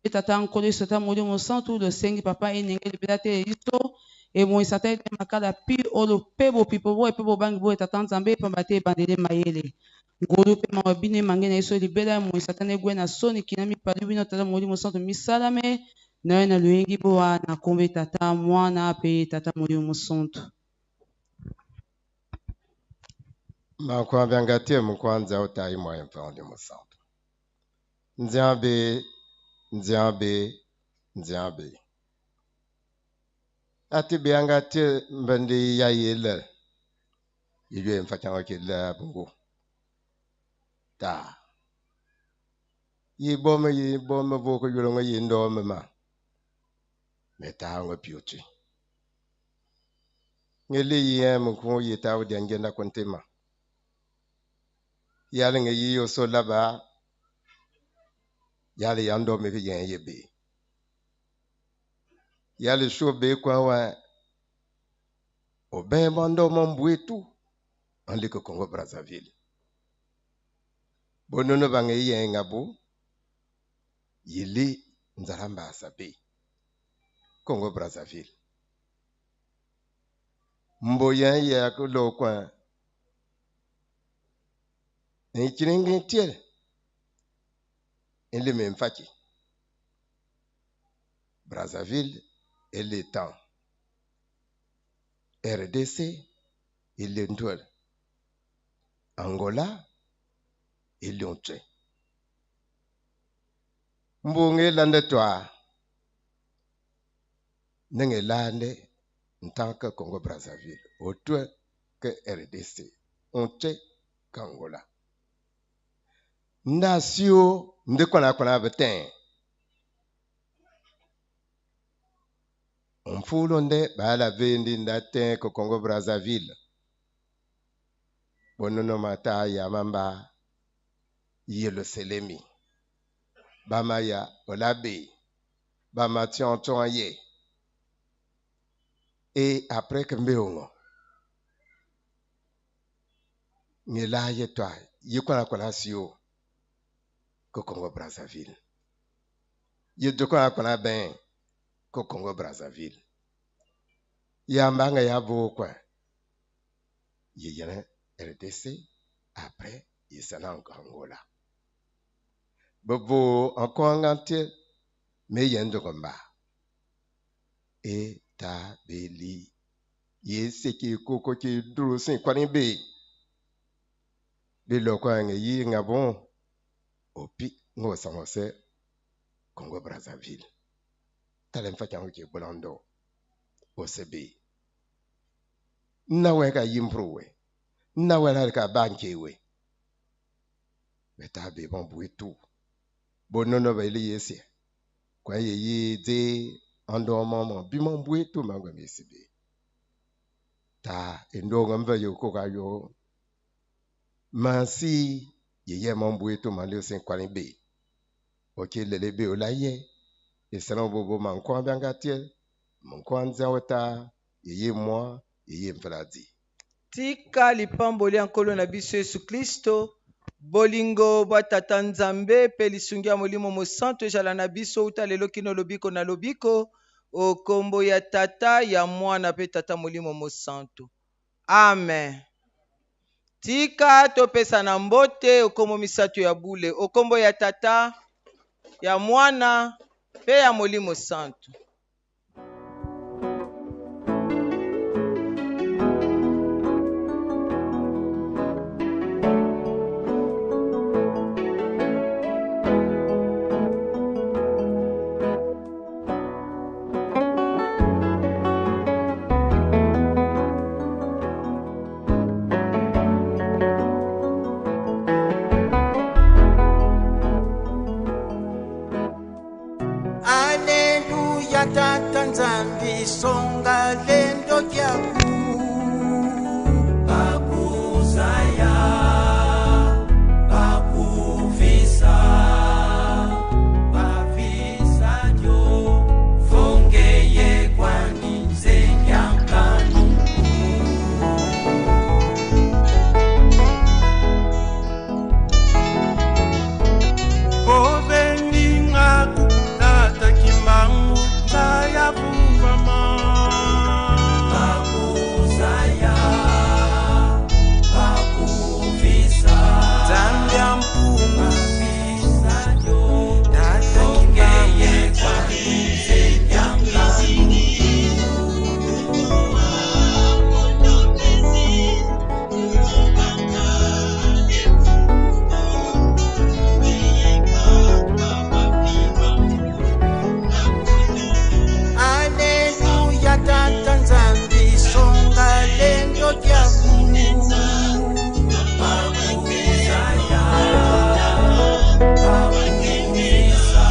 Pe Tata Nkolo Yesu Tata Molimo Mosantu losengi Papa enenge libela te iso emonisa ata ete makala pi olo pe bopipo boye pe bobangi boye Tata Nzambe pamba te ebandeli mayele ngolu pe mawa bino emange na iso libela emonisa ata negwe na soni kina mipali bino Tata Molimo Santu misalame nayo na loyengi boa na kombe Tata Mwana pe Tata Molimo Mosantu. Makwambiangatie mukwanza utayi mwa mfalme musantu. Nzambe, Nzambe, Nzambe. Ati bianga te mbende ya yele. Yeye mfachanga ke la bungo. Ta. Yi bome yi bome voko yolongo yi ndome ma. Me ta ngo piuti. Ngeli yi em ku yi ta udi ngenda kontema. Yale nge yi yo so laba. Yale ya ndome ke yen yebe. Yale sho be kwa wa. Oben bando mambwetu. Andike Congo Brazzaville. Bonono bange yen ngabo. Yili nzaramba asabe. Congo Brazzaville. Mboyen ya lo kwa. Nchiringi tiel. Ele memfaki. Brazzaville et l'étang. RDC et l'Endouel. Angola et Lionche. Mbonge lande toi. Nenge lande en tant que Congo Brazzaville. Autour que RDC. Onche qu'Angola. Ndasio ndekwana kwana betin. Mfulo nde bala vendi ndate ko Congo Brazzaville. Bonono mata ya mamba Yelusalemi. Bamaya olabe. Bama tion ye. Et après que mbeongo. Ngela ye toi yekwana kwana sio ko Congo Brazzaville. Ye dokwana kwana ben ko Congo Brazzaville. Yambanga ya bokwa. Ye yana RDC après yesana Angola. Bobo encore ngante me yendo komba. E ta beli ye seki koko ki duro sin kwani be. Be lokwa nge yi ngabon opi ngo sanose Congo Brazzaville. Tale mfa kyango ke bolando osebe. Nna we ka yimpro we. Nna we la ka banke we. Beta be bon bwetu. Bonono ba ile yesi. Kwa ye ye de ando mama bimon bwetu mangwa mesibe. Ta endo ngamva yo ko ka yo. Mansi ye ye mon bwetu man le sen kwani be. Ok lele be o la ye. E salon bobo man kwa bianga tiel. Mon kwa nza wata ye ye moi ye ye mfaladi. Tika lipamboli ya Nkolo na biso Yesu Kristo, bolingo bwa Tata Nzambe mpe lisungi ya Molimo Mosantu ezala na biso uta lelo kino lobiko na lobiko, o kombo ya Tata, ya Mwana mpe Tata Molimo Mosantu. Amen. Tika topesa na mbote okombo misato ya bule, okombo ya Tata, ya Mwana mpe ya Molimo Santu. Alleluia, Tata Nzambi, songa lendo kyaku. Bakuzaya, bakuvisa, bavisa dio, fongeye kwani nzenyankanu. Oveningaku tata kimbangu nzaya vuvama. Bakuzaya, bakuvisa, Zambia mpungu bavisa dio, tata fongeye kimbangu kwani nzenyankanu. Alleluia, Tata Nzambi, songa lendo kyaku. Bakuzaya, bakuvisa,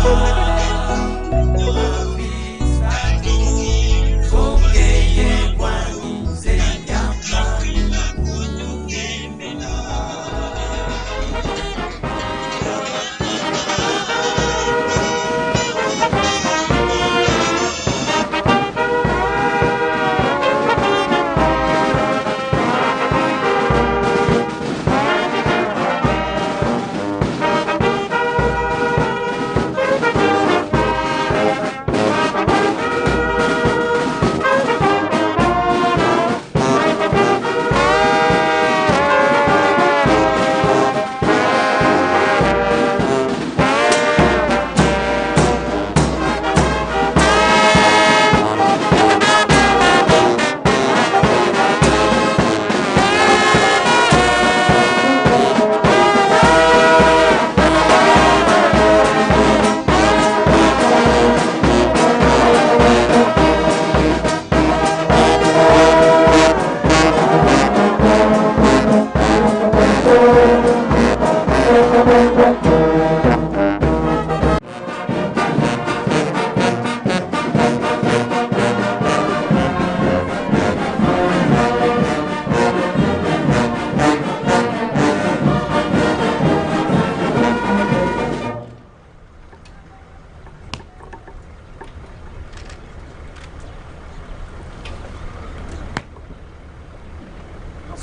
bavisa dio, fongeye kwani nzenyankanu.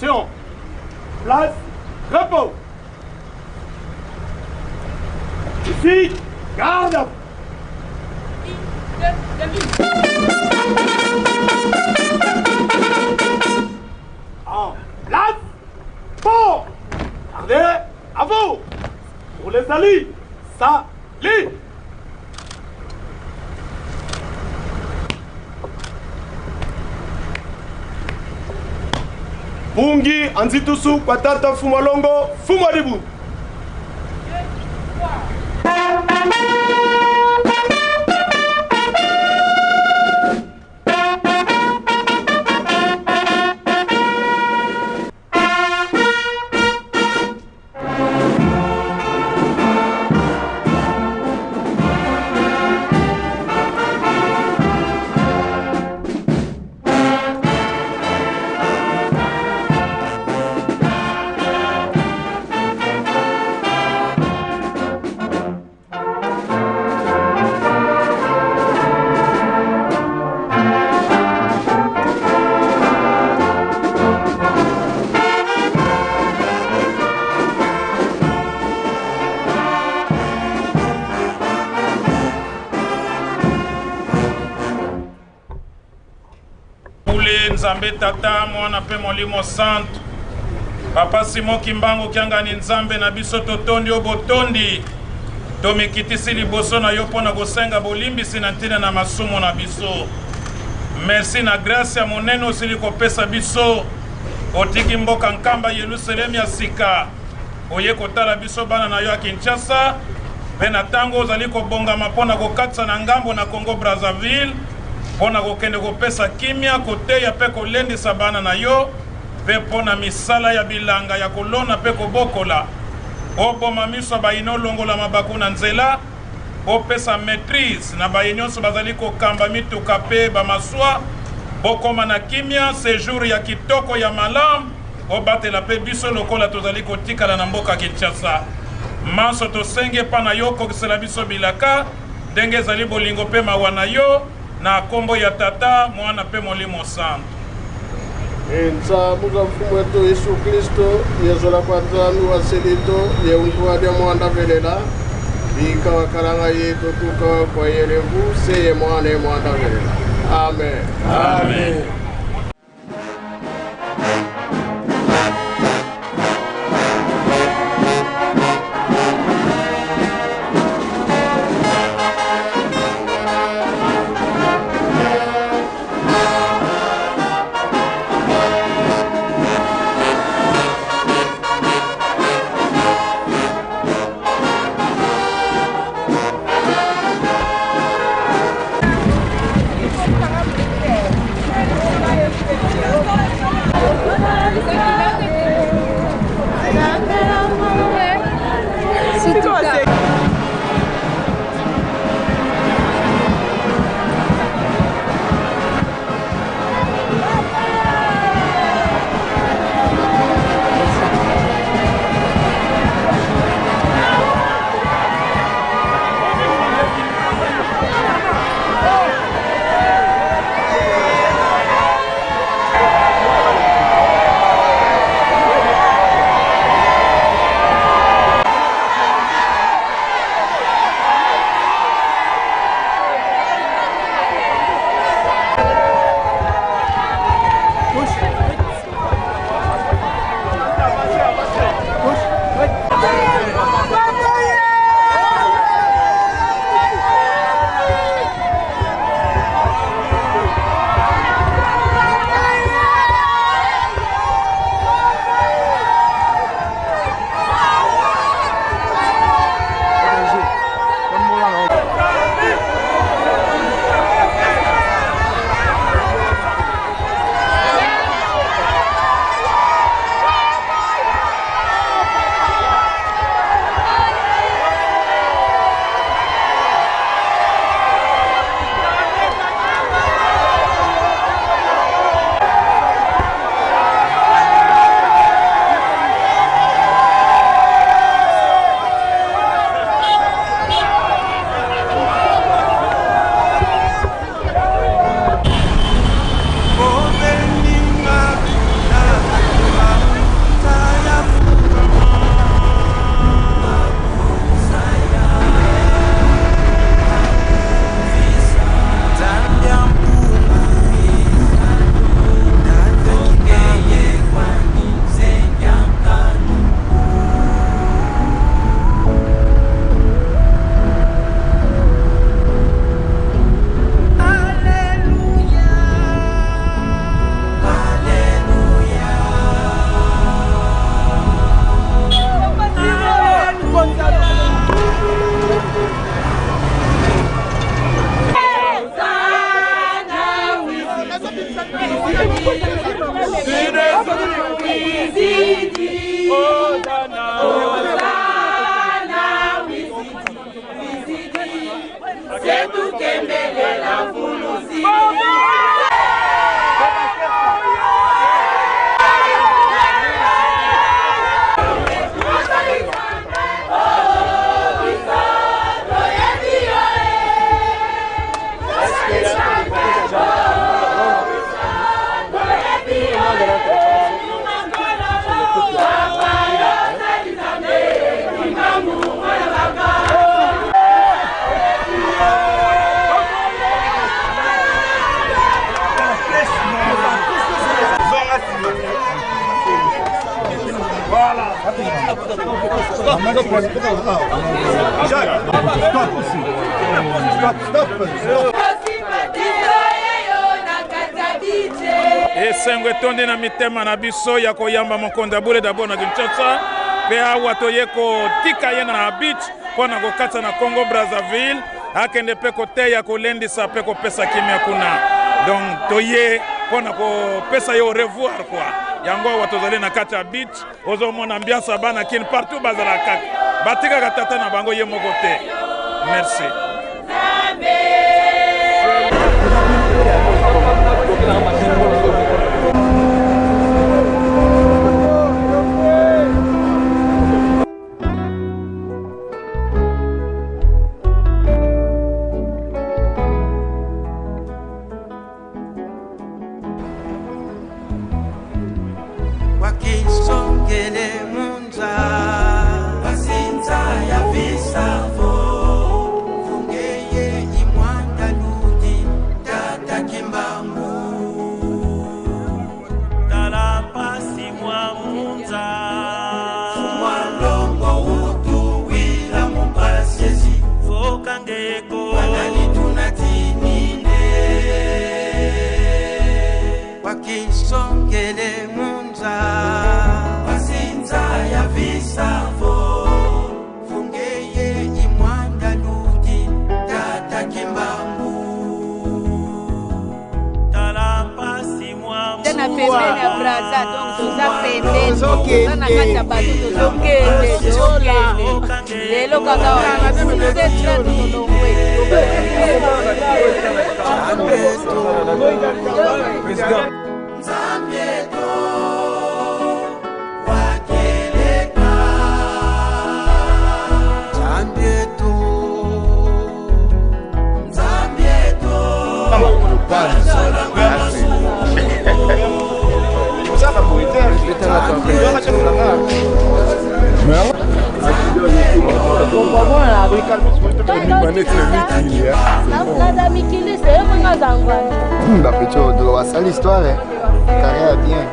Attention, place, repos. Ici, garde à vous. En place, bon. Gardez à vous. Pour les saluts, salut. Bungi anzitusu patata fumalongo fumadibu. Nzambe Tata, Mwana mpe Molimo Santu. Papa Simon Kimbangu Kiangani, Nzambe na biso, totondi yo botondi. Tomikitisi liboso na yo mpo na kosenga bolimbisi na ntina na masumu na biso. Merci na grâce ya monene osili kopesa biso. Otiki mboka Nkamba Yelusalemi ya sika, oye kotala biso bana na yo ya Kinshasa, mpe na ntango ozali kobongama mpo na kokatisa na ngambo na Congo Brazzaville mpo na kokende kopesa kimia, koteya mpe kolendisa bana na yo, mpe mpo na misala ya bilanga ya kolona mpe kobokola. Oboma miso ya bayina, olongola mabaku na nzela, opesa maîtrise na baye nyonso bazali kokamba mituka mpe bamaswa. Bokoma na kimia, séjour ya kitoko ya malamu, obatela mpe biso lokola tozali kotikala na mboka Kinshasa. Manso tosengi epa na yo, okokisela biso bilaka ndenge ezali bolingo mpe mawa na yo, na kombo ya Tata, Mwana mpe Molimo Santu. Ensa buka mfumu wetu Yesu Kristo yezola kwa Nzambi wa selito yeuntua dia mwanda velela bika wakalanga yetu tuka kwa yelevu seye mwana ye mwanda velela. Amen. Amen. Jacques, stop. Stop, stop, stop. Esengo etondi na mitema na biso ya koyamba mokonzi ya bule dabord na Kinshasa, mpe awa toye kotika ye na beach mpo na kokatisa na Congo Brazzaville, akende mpe koteya, kolendisa mpe kopesa kimia kuna. Donc toye mpo na kopesa ye au revoir quoi. Yango awa tozali na kati ya beach, ozomona ambiance ya bana Kin partout bazalaka kaka, batikaka tata na bango ye moko te. Merci. Wakisongele munza basinza ya visavo fungeye imwanda ludi tata Kimbangu tala pasi mwa munza mwalongo utu wila mupasiezi fokangeko wanani tunatinine wakisongele munza basinza ya visavo fungeye imwanda ludi tata Kimbangu tala pasi mwa Toza na pembeni ya Braza, donc toza pembeni, toza na kati ya bato, tozokende tozokende lelo kaka wana 6h30 tolongwe. Naza mikiliste yo mpenga zangwana. Bapetit oyo basali histoire carrière bien.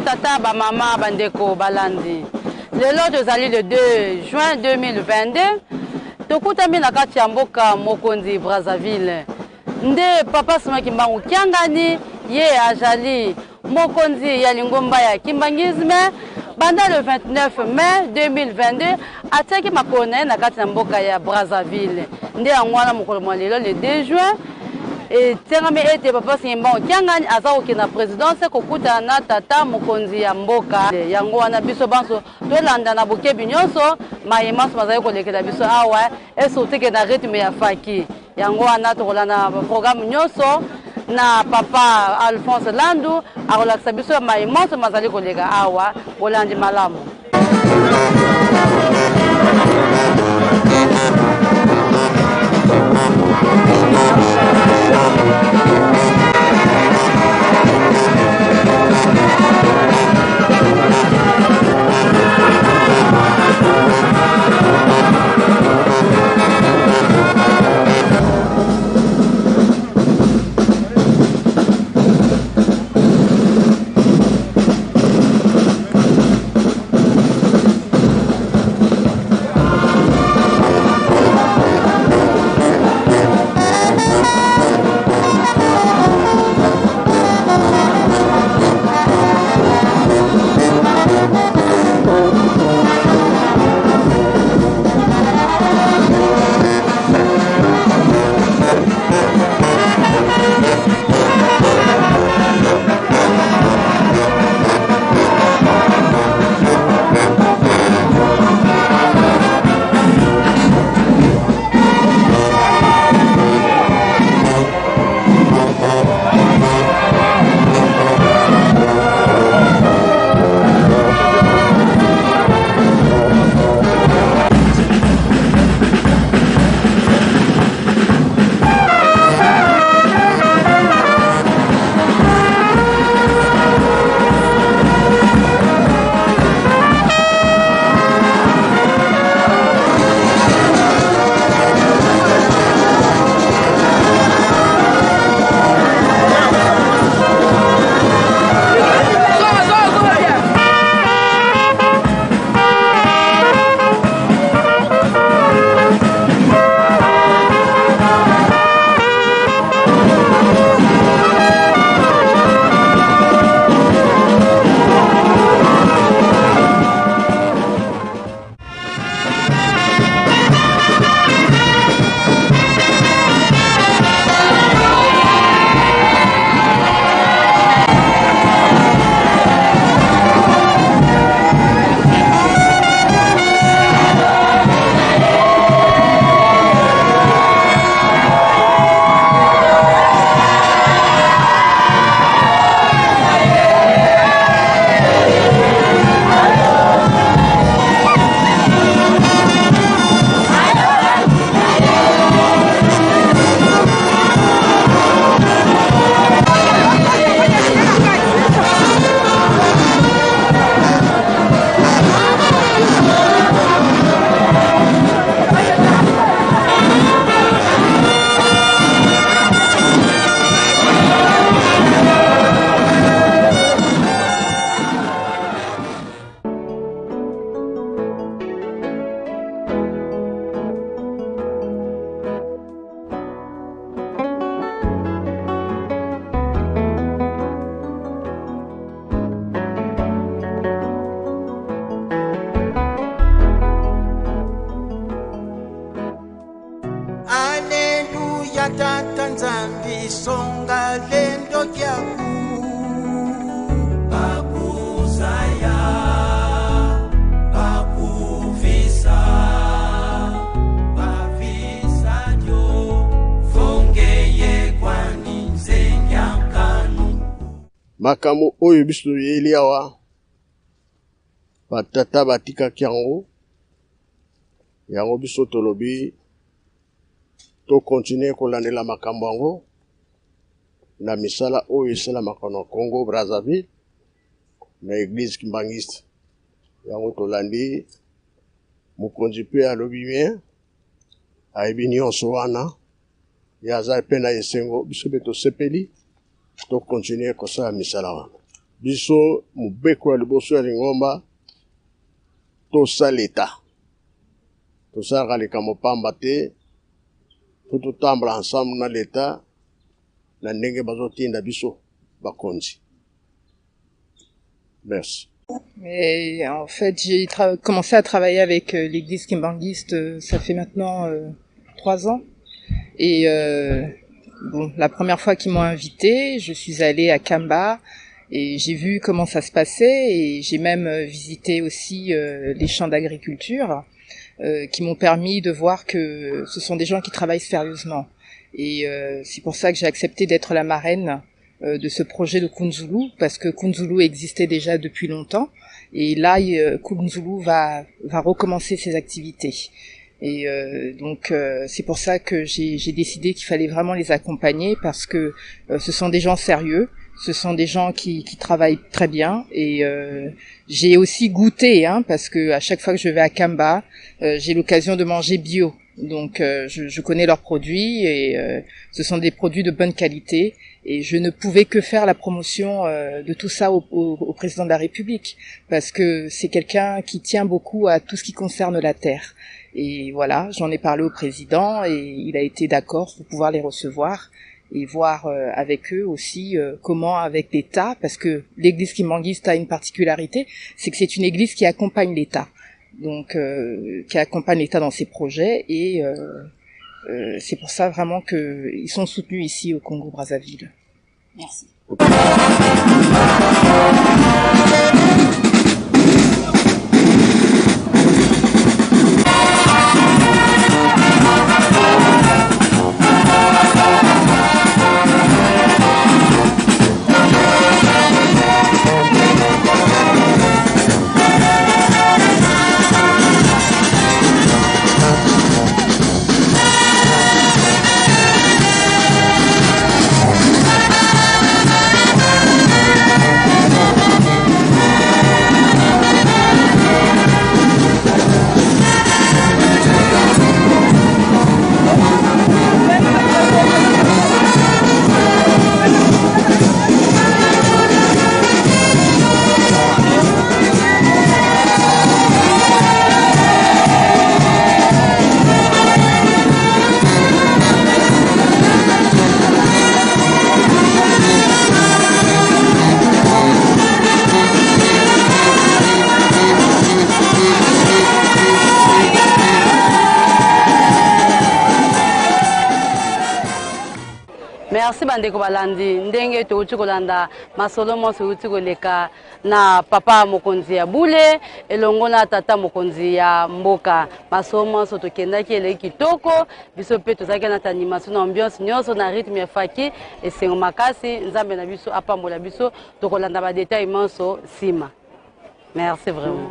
Batata, bamama, bandeko, balandi. Lelo tozali le 2 juin 2022. Tokutami na kati ya mboka mokonzi Brazzaville. Nde Papa Simon Kimbangu Kiangani ye azali mokonzi ya lingomba ya Kimbanguisme banda le 29 mai 2022 atiaki makolo na ye na kati na mboka ya Brazzaville. Nde yango wana mokolo mwa lelo le 2 juin etiangami ete Papa Simon Kiangani aza kokende na presidence kokutana na tata mokonzi ya mboka. Yango wana biso banso tolanda na bokebi nyonso maye manso mazali kolekela biso awa et surtout ke na rythme ya faki. Yango wana tokolanda programme nyonso na papa Alphonse Landu akolakisa biso maye manso mazali koleka awa. Bolandi malamu. Aleluya tata Nzambi songa lendo kyaku Bakuzaya bakuvisa bavisa dio fongeye kwani nzenyankanu. Makambo oyo biso toyeli awa batata batikaki yango, yango biso tolobi to continuer kolandela makambo yango na misala oyo esalamaka na Congo Brazzaville na eglise Kimbanguiste. Yango tolandi mokonzi mpe alobi bien, ayebi nyonso wana, ye aza mpe na esengo, biso mpe tosepeli to continuer kosala misala wana. Biso mobeko ya liboso ya lingomba, tosa leta. Tosalaka likambo pamba te, po totambola ensemble na leta na ndenge bazotinda biso bakonzi. Merci. Mais en fait, j'ai commencé à travailler avec euh, l'église kimbanguiste, euh, ça fait maintenant euh, trois ans. Et euh, bon, la première fois qu'ils m'ont invité, je suis allée à Kamba et j'ai vu comment ça se passait et j'ai même euh, visité aussi euh, les champs d'agriculture euh, qui m'ont permis de voir que ce sont des gens qui travaillent sérieusement. Et euh, c'est pour ça que j'ai accepté d'être la marraine euh, de ce projet de Kunzulu, parce que Kunzulu existait déjà depuis longtemps. Et là, euh, Kunzulu va, va recommencer ses activités. Et euh, donc euh, c'est pour ça que j'ai décidé qu'il fallait vraiment les accompagner parce que euh, ce sont des gens sérieux, ce sont des gens qui, qui travaillent très bien et euh, j'ai aussi goûté hein, parce que à chaque fois que je vais à Kamba, euh, j'ai l'occasion de manger bio. Donc euh, je, je connais leurs produits et euh, ce sont des produits de bonne qualité et je ne pouvais que faire la promotion euh, de tout ça au, au, au président de la République parce que c'est quelqu'un qui tient beaucoup à tout ce qui concerne la terre. Et voilà, j'en ai parlé au président et il a été d'accord pour pouvoir les recevoir et voir euh, avec eux aussi euh, comment avec l'État, parce que l'église kimbanguiste a une particularité, c'est que c'est une église qui accompagne l'État, donc euh, qui accompagne l'État dans ses projets et euh, euh, c'est pour ça vraiment qu'ils sont soutenus ici au Congo-Brazzaville. Merci. Merci bandeko balandi ndenge touti kolanda masolo monso euti koleka na papa mokonzi ya bule elongo na tata mokonzi ya mboka. Masolo monso tokendaki eleki kitoko, biso mpe tozalaki na animation na ambiance nyonso na rythme ya faki esengo makasi. Nzambe na biso apambola biso, tokolanda ba detail manso nsima. Merci vraiment.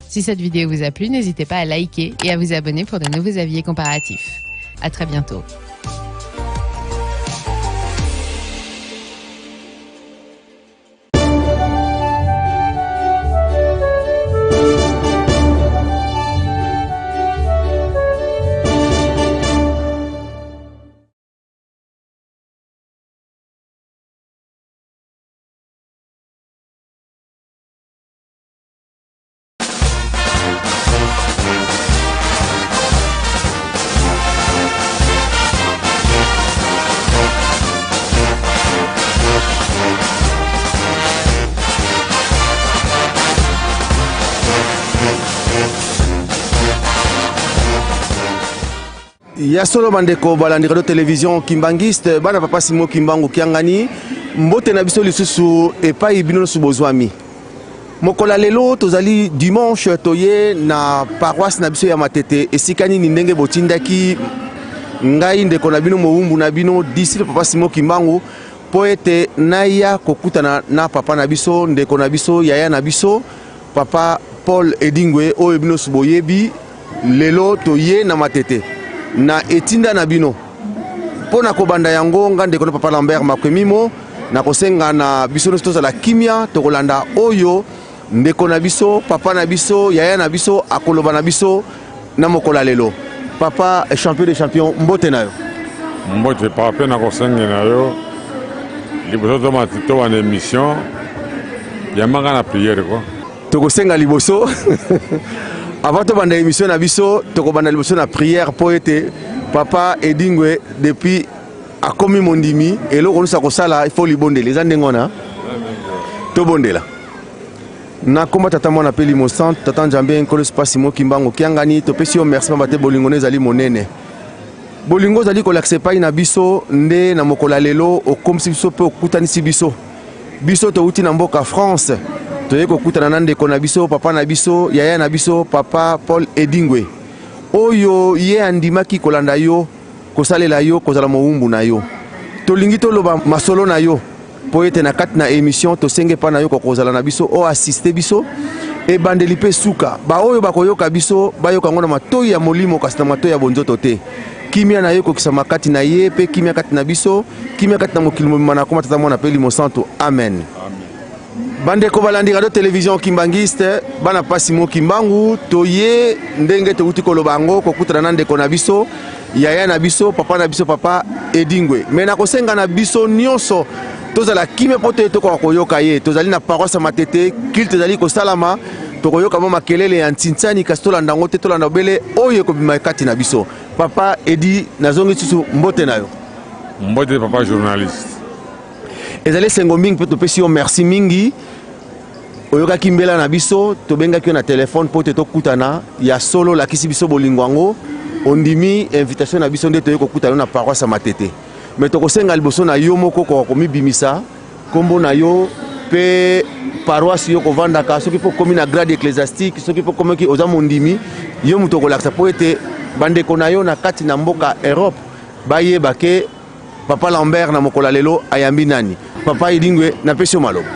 Si cette vidéo vous a plu, n'hésitez pas à liker et à vous abonner pour de nouveaux avis comparatifs. À très bientôt. Ya solo bandeko balandi radio television kimbanguiste bana papa Simon Kimbangu Kiangani mbote na biso lisusu epai bino nyonso bozwami mokolo ya lelo tozali dimanche toye na paroisse na biso ya Matete esika nini ndenge botindaki ngai ndeko na bino mowumbu na bino disciple papa Simon Kimbangu mpo ete naya kokutana na papa na biso ndeko na biso yaya na biso papa Paul Edingwe oyo bino nyonso boyebi. Lelo toye na Matete na etinda na bino. Mpo na kobanda yango, nga ndeko na Papa Lambert Makwemimo nakosenga na biso nyonso tozala kimia, tokolanda oyo ndeko na biso, papa na biso, yaya na biso akoloba na biso na mokolo ya lelo. Papa champion de champion, mbote na yo. Mbote papa, mpe nakosenge na yo liboso tobanda émission yambanga na prière ko. Tokosenga liboso avant tobanda émission na biso, tokobanda liboso na prière mpo ete papa Edingwe depuis akomi mondimi, eloko nyonso akosala il faut libondeli. Eza ndenge wana, tobondela na komba Tata, Mwana mpe Limo Santu. Tata Nzambe, Nkolo Spasi Mokimbango Kiangani, topesi yo merci pamba te bolingo no ezali monene. Bolingo ozali kolakisa epai na biso nde na mokolo ya lelo okomisi biso mpe okutanisi biso. Biso towuti na mboka France, toye kokutana na ndeko na biso, papa na biso, yaya na biso, papa Paul Edingwe, oyo ye andimaki kolanda yo, kosalela yo, kozala mowumbu na yo. Tolingi toloba masolo na yo mpo ete na kati na emission tosenge epai na yo kokozala na biso, o assiste biso ebandeli mpe suka. Baoyo bakoyoka biso bayoka yango na matoi ya molimo, kasi na matoi ya bonzoto te. Kimia na yo ekokisama kati na ye, mpe kimia kati na biso, kimia kati na mokili mobimba. Na koma Tata, Mwana mpe Elimo Santu, amen. Bandeko balandi radio television Kimbanguiste, bana pasi mo Kimbangu, toye ndenge towuti koloba yango kokutana na ndeko na biso, yaya na biso, papa na biso, papa Edingwe. Me nakosenga na biso nyonso tozala kimia mpo toye tokoka koyoka ye. Tozali na paroisse ya Matete, culte ezali kosalama, tokoyoka mwa makelele ya ntintiani, kasi tolanda yango te, tolanda obele oyo ekobima kati na biso. Papa Edi, nazongi lisusu mbote na yo. Mbote papa journaliste. Ezali esengo mingi mpe topesi yo merci mingi. Oyokaki mbela na biso, tobengaki yo na telefone mpo te tokutana. Ya solo olakisi biso bolingo yango, ondimi invitation na biso nde toye kokutana yo na paroisse ya Matete. Me tokosenga liboso na yo moko koka komibimisa kombo na yo mpe paroisse yo kovandaka, soki mpo okomi na grade ecclésiastique, soki mpo okomaki oza mondimi, yo moto okolakisa mpo ete bandeko na yo na kati na mboka Europe bayeba ke Papa Lambert na mokolo ya lelo ayambi nani. Papa Edingwe, napesi yo maloba.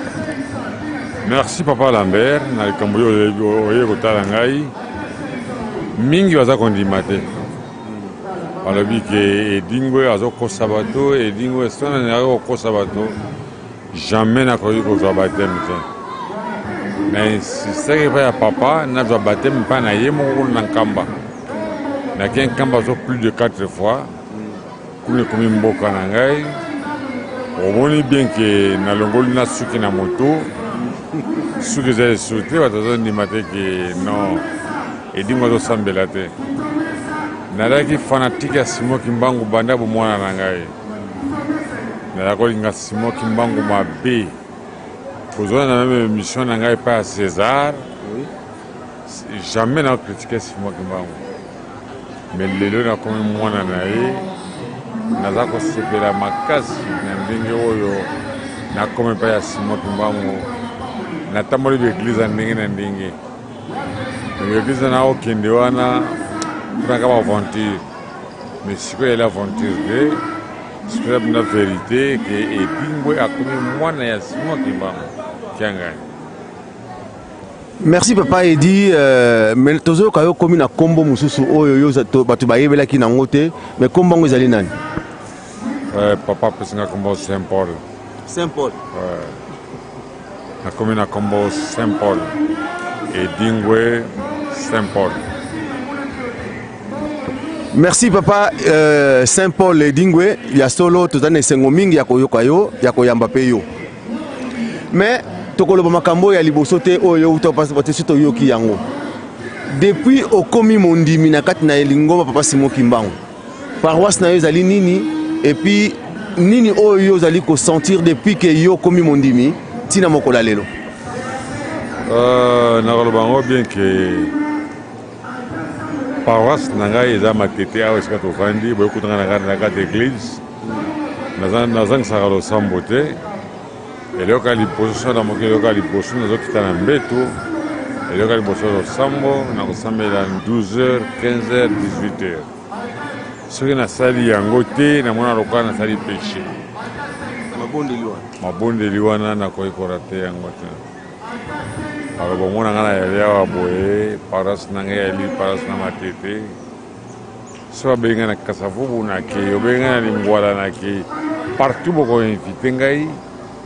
Merci Papa Lambert na likambo oyo oye kotala ngai. Mingi baza kondima te, balobi ke Edingwe azokosa bato. Edingwe soki nalingaki kokosa bato, jamais nakoki kozwa bateme te. Na insistaki epai ya papa nazwa bateme epai na ye moko kuna na Nkamba. Nake Nkamba zo plus de 4 fois, kuna ekomi mboka na ngai. Omoni bien ke nalongoli na suki na moto, suki eza esu te, bato bazondima te ke non, Edingwe azosambela te. Nazalaki fanatike ya Simon Kimbangu banda bomwana na ngai. Nazalaki kolinga Simon Kimbangu mabe. Kozwana na meme émission na ngai epai ya César, jamais na kritike Simon Kimbangu. Mais lelo nakomi mwana na ye, naza kosepela makasi na ndenge oyo nakomi epai ya Simon Kimbangu. Natamboli ba eglise ya ndenge na ndenge. Eglise na okende wana mponaka ba aventure, mais sikoyo eyali aventure te, sikoyo eza mpenza verite ke Edingwe akomi mwana ya Simon Kimbangu Kiangani. Merci papa Edi, mais tozoyoka yo komi na kombo mosusu oyo yo bato bayebelaki nango te, mais kombo yango ezali nani? Papa apesi nga kombo Saint Paul. Saint Paul. Nakomi na kombo Saint Paul. Edingwe Saint Paul. Merci papa Saint Paul Edingwe, ya solo tozali na esengo mingi ya koyoka yo, ya koyamba pe yo. Mais tokoloba makambo ya liboso te oyo yo uta pasi te, soki toyoki yango. Depuis okomi mondimi na kati na lingomba papa Simon Kimbangu, paroisse na yo ezali nini, et puis nini oyo yo ozali kosentir depuis que yo okomi mondimi ntina mokolo ya lelo? Nakoloba yango bien ke paroisse na ngai eza Matete, awa esika tovandi boye kutanga na kati église. Nazangisaka losambo te. Eloko ya liboso so na moki, eloko ya liboso nazokita na mbeto, eloko ya liboso losambo, nakosambela 12h, 15h, 18h. Soki nasali yango te, namona lokola nasali péché. Mabondeli wana nakoki korate yango te. Baloba omona ngai nayali awa boye, paroisse na ngai yali paroisse na Matete. Soki babengi ngai na Kasavubu nakei, obengi ngai na Lingwala nakei. Partout boko invite ngai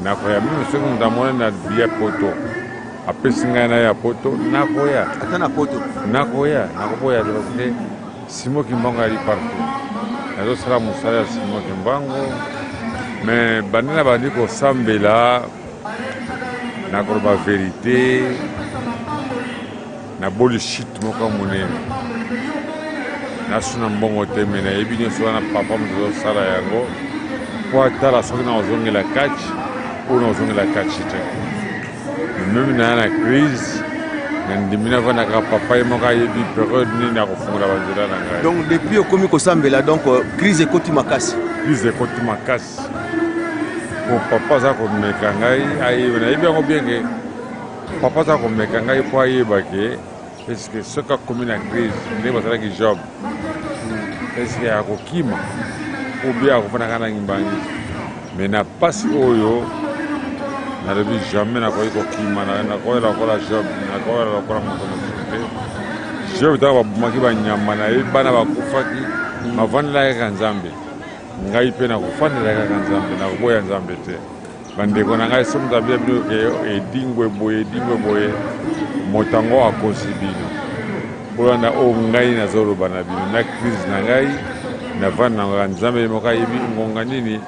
nakoya, meme soki moto amoni na biya poto apesi ngai na ya poto nakoya. Ata na poto nakoya, nakoboya te parce que Simon Kimbangu ayali partout. Nazosala mosala ya Simon Kimbangu mais banda na bandi kosambela nakoloba verite naboli chute moko ya monene nasuna mbongo te me nayebi nyonso wana papa moto azosala yango mpo atala soki nakozongela catch oyo nakozongela catch te. Meme naya na crise nandimi navanda kaka papa ye moko ayebi periode nini akofungola banzela na ngai. Donc depuis okomi kosambela donc crise ekoti makasi. Crise ekoti makasi po papa aza komeka ngai ayeba nayebi yango bien ke papa aza komeka ngai po ayeba ke est-ce soki akomi na crise ndenge basalaki job est-ce akokima ou bien akofanda kaka na ngimbangi mais na pasi oyo nalobi jamais nakoki kokima nakoyela lokola job nakoyela lokola moto mosusu te. Job ntango babomaki banyama na ye bana bakufaki bavandelaki kaka Nzambe. Ngai mpe nakofandela kaka Nzambe, nakoboya Nzambe te. Bandeko na ngai, soki moto abia bino ke edingwe boye edingwe boye, moto yango akosi bino. Bolanda oyo ngai nazoloba na bino na crise na ngai navanda na ngai, Nzambe ye moko ayebi ngonga nini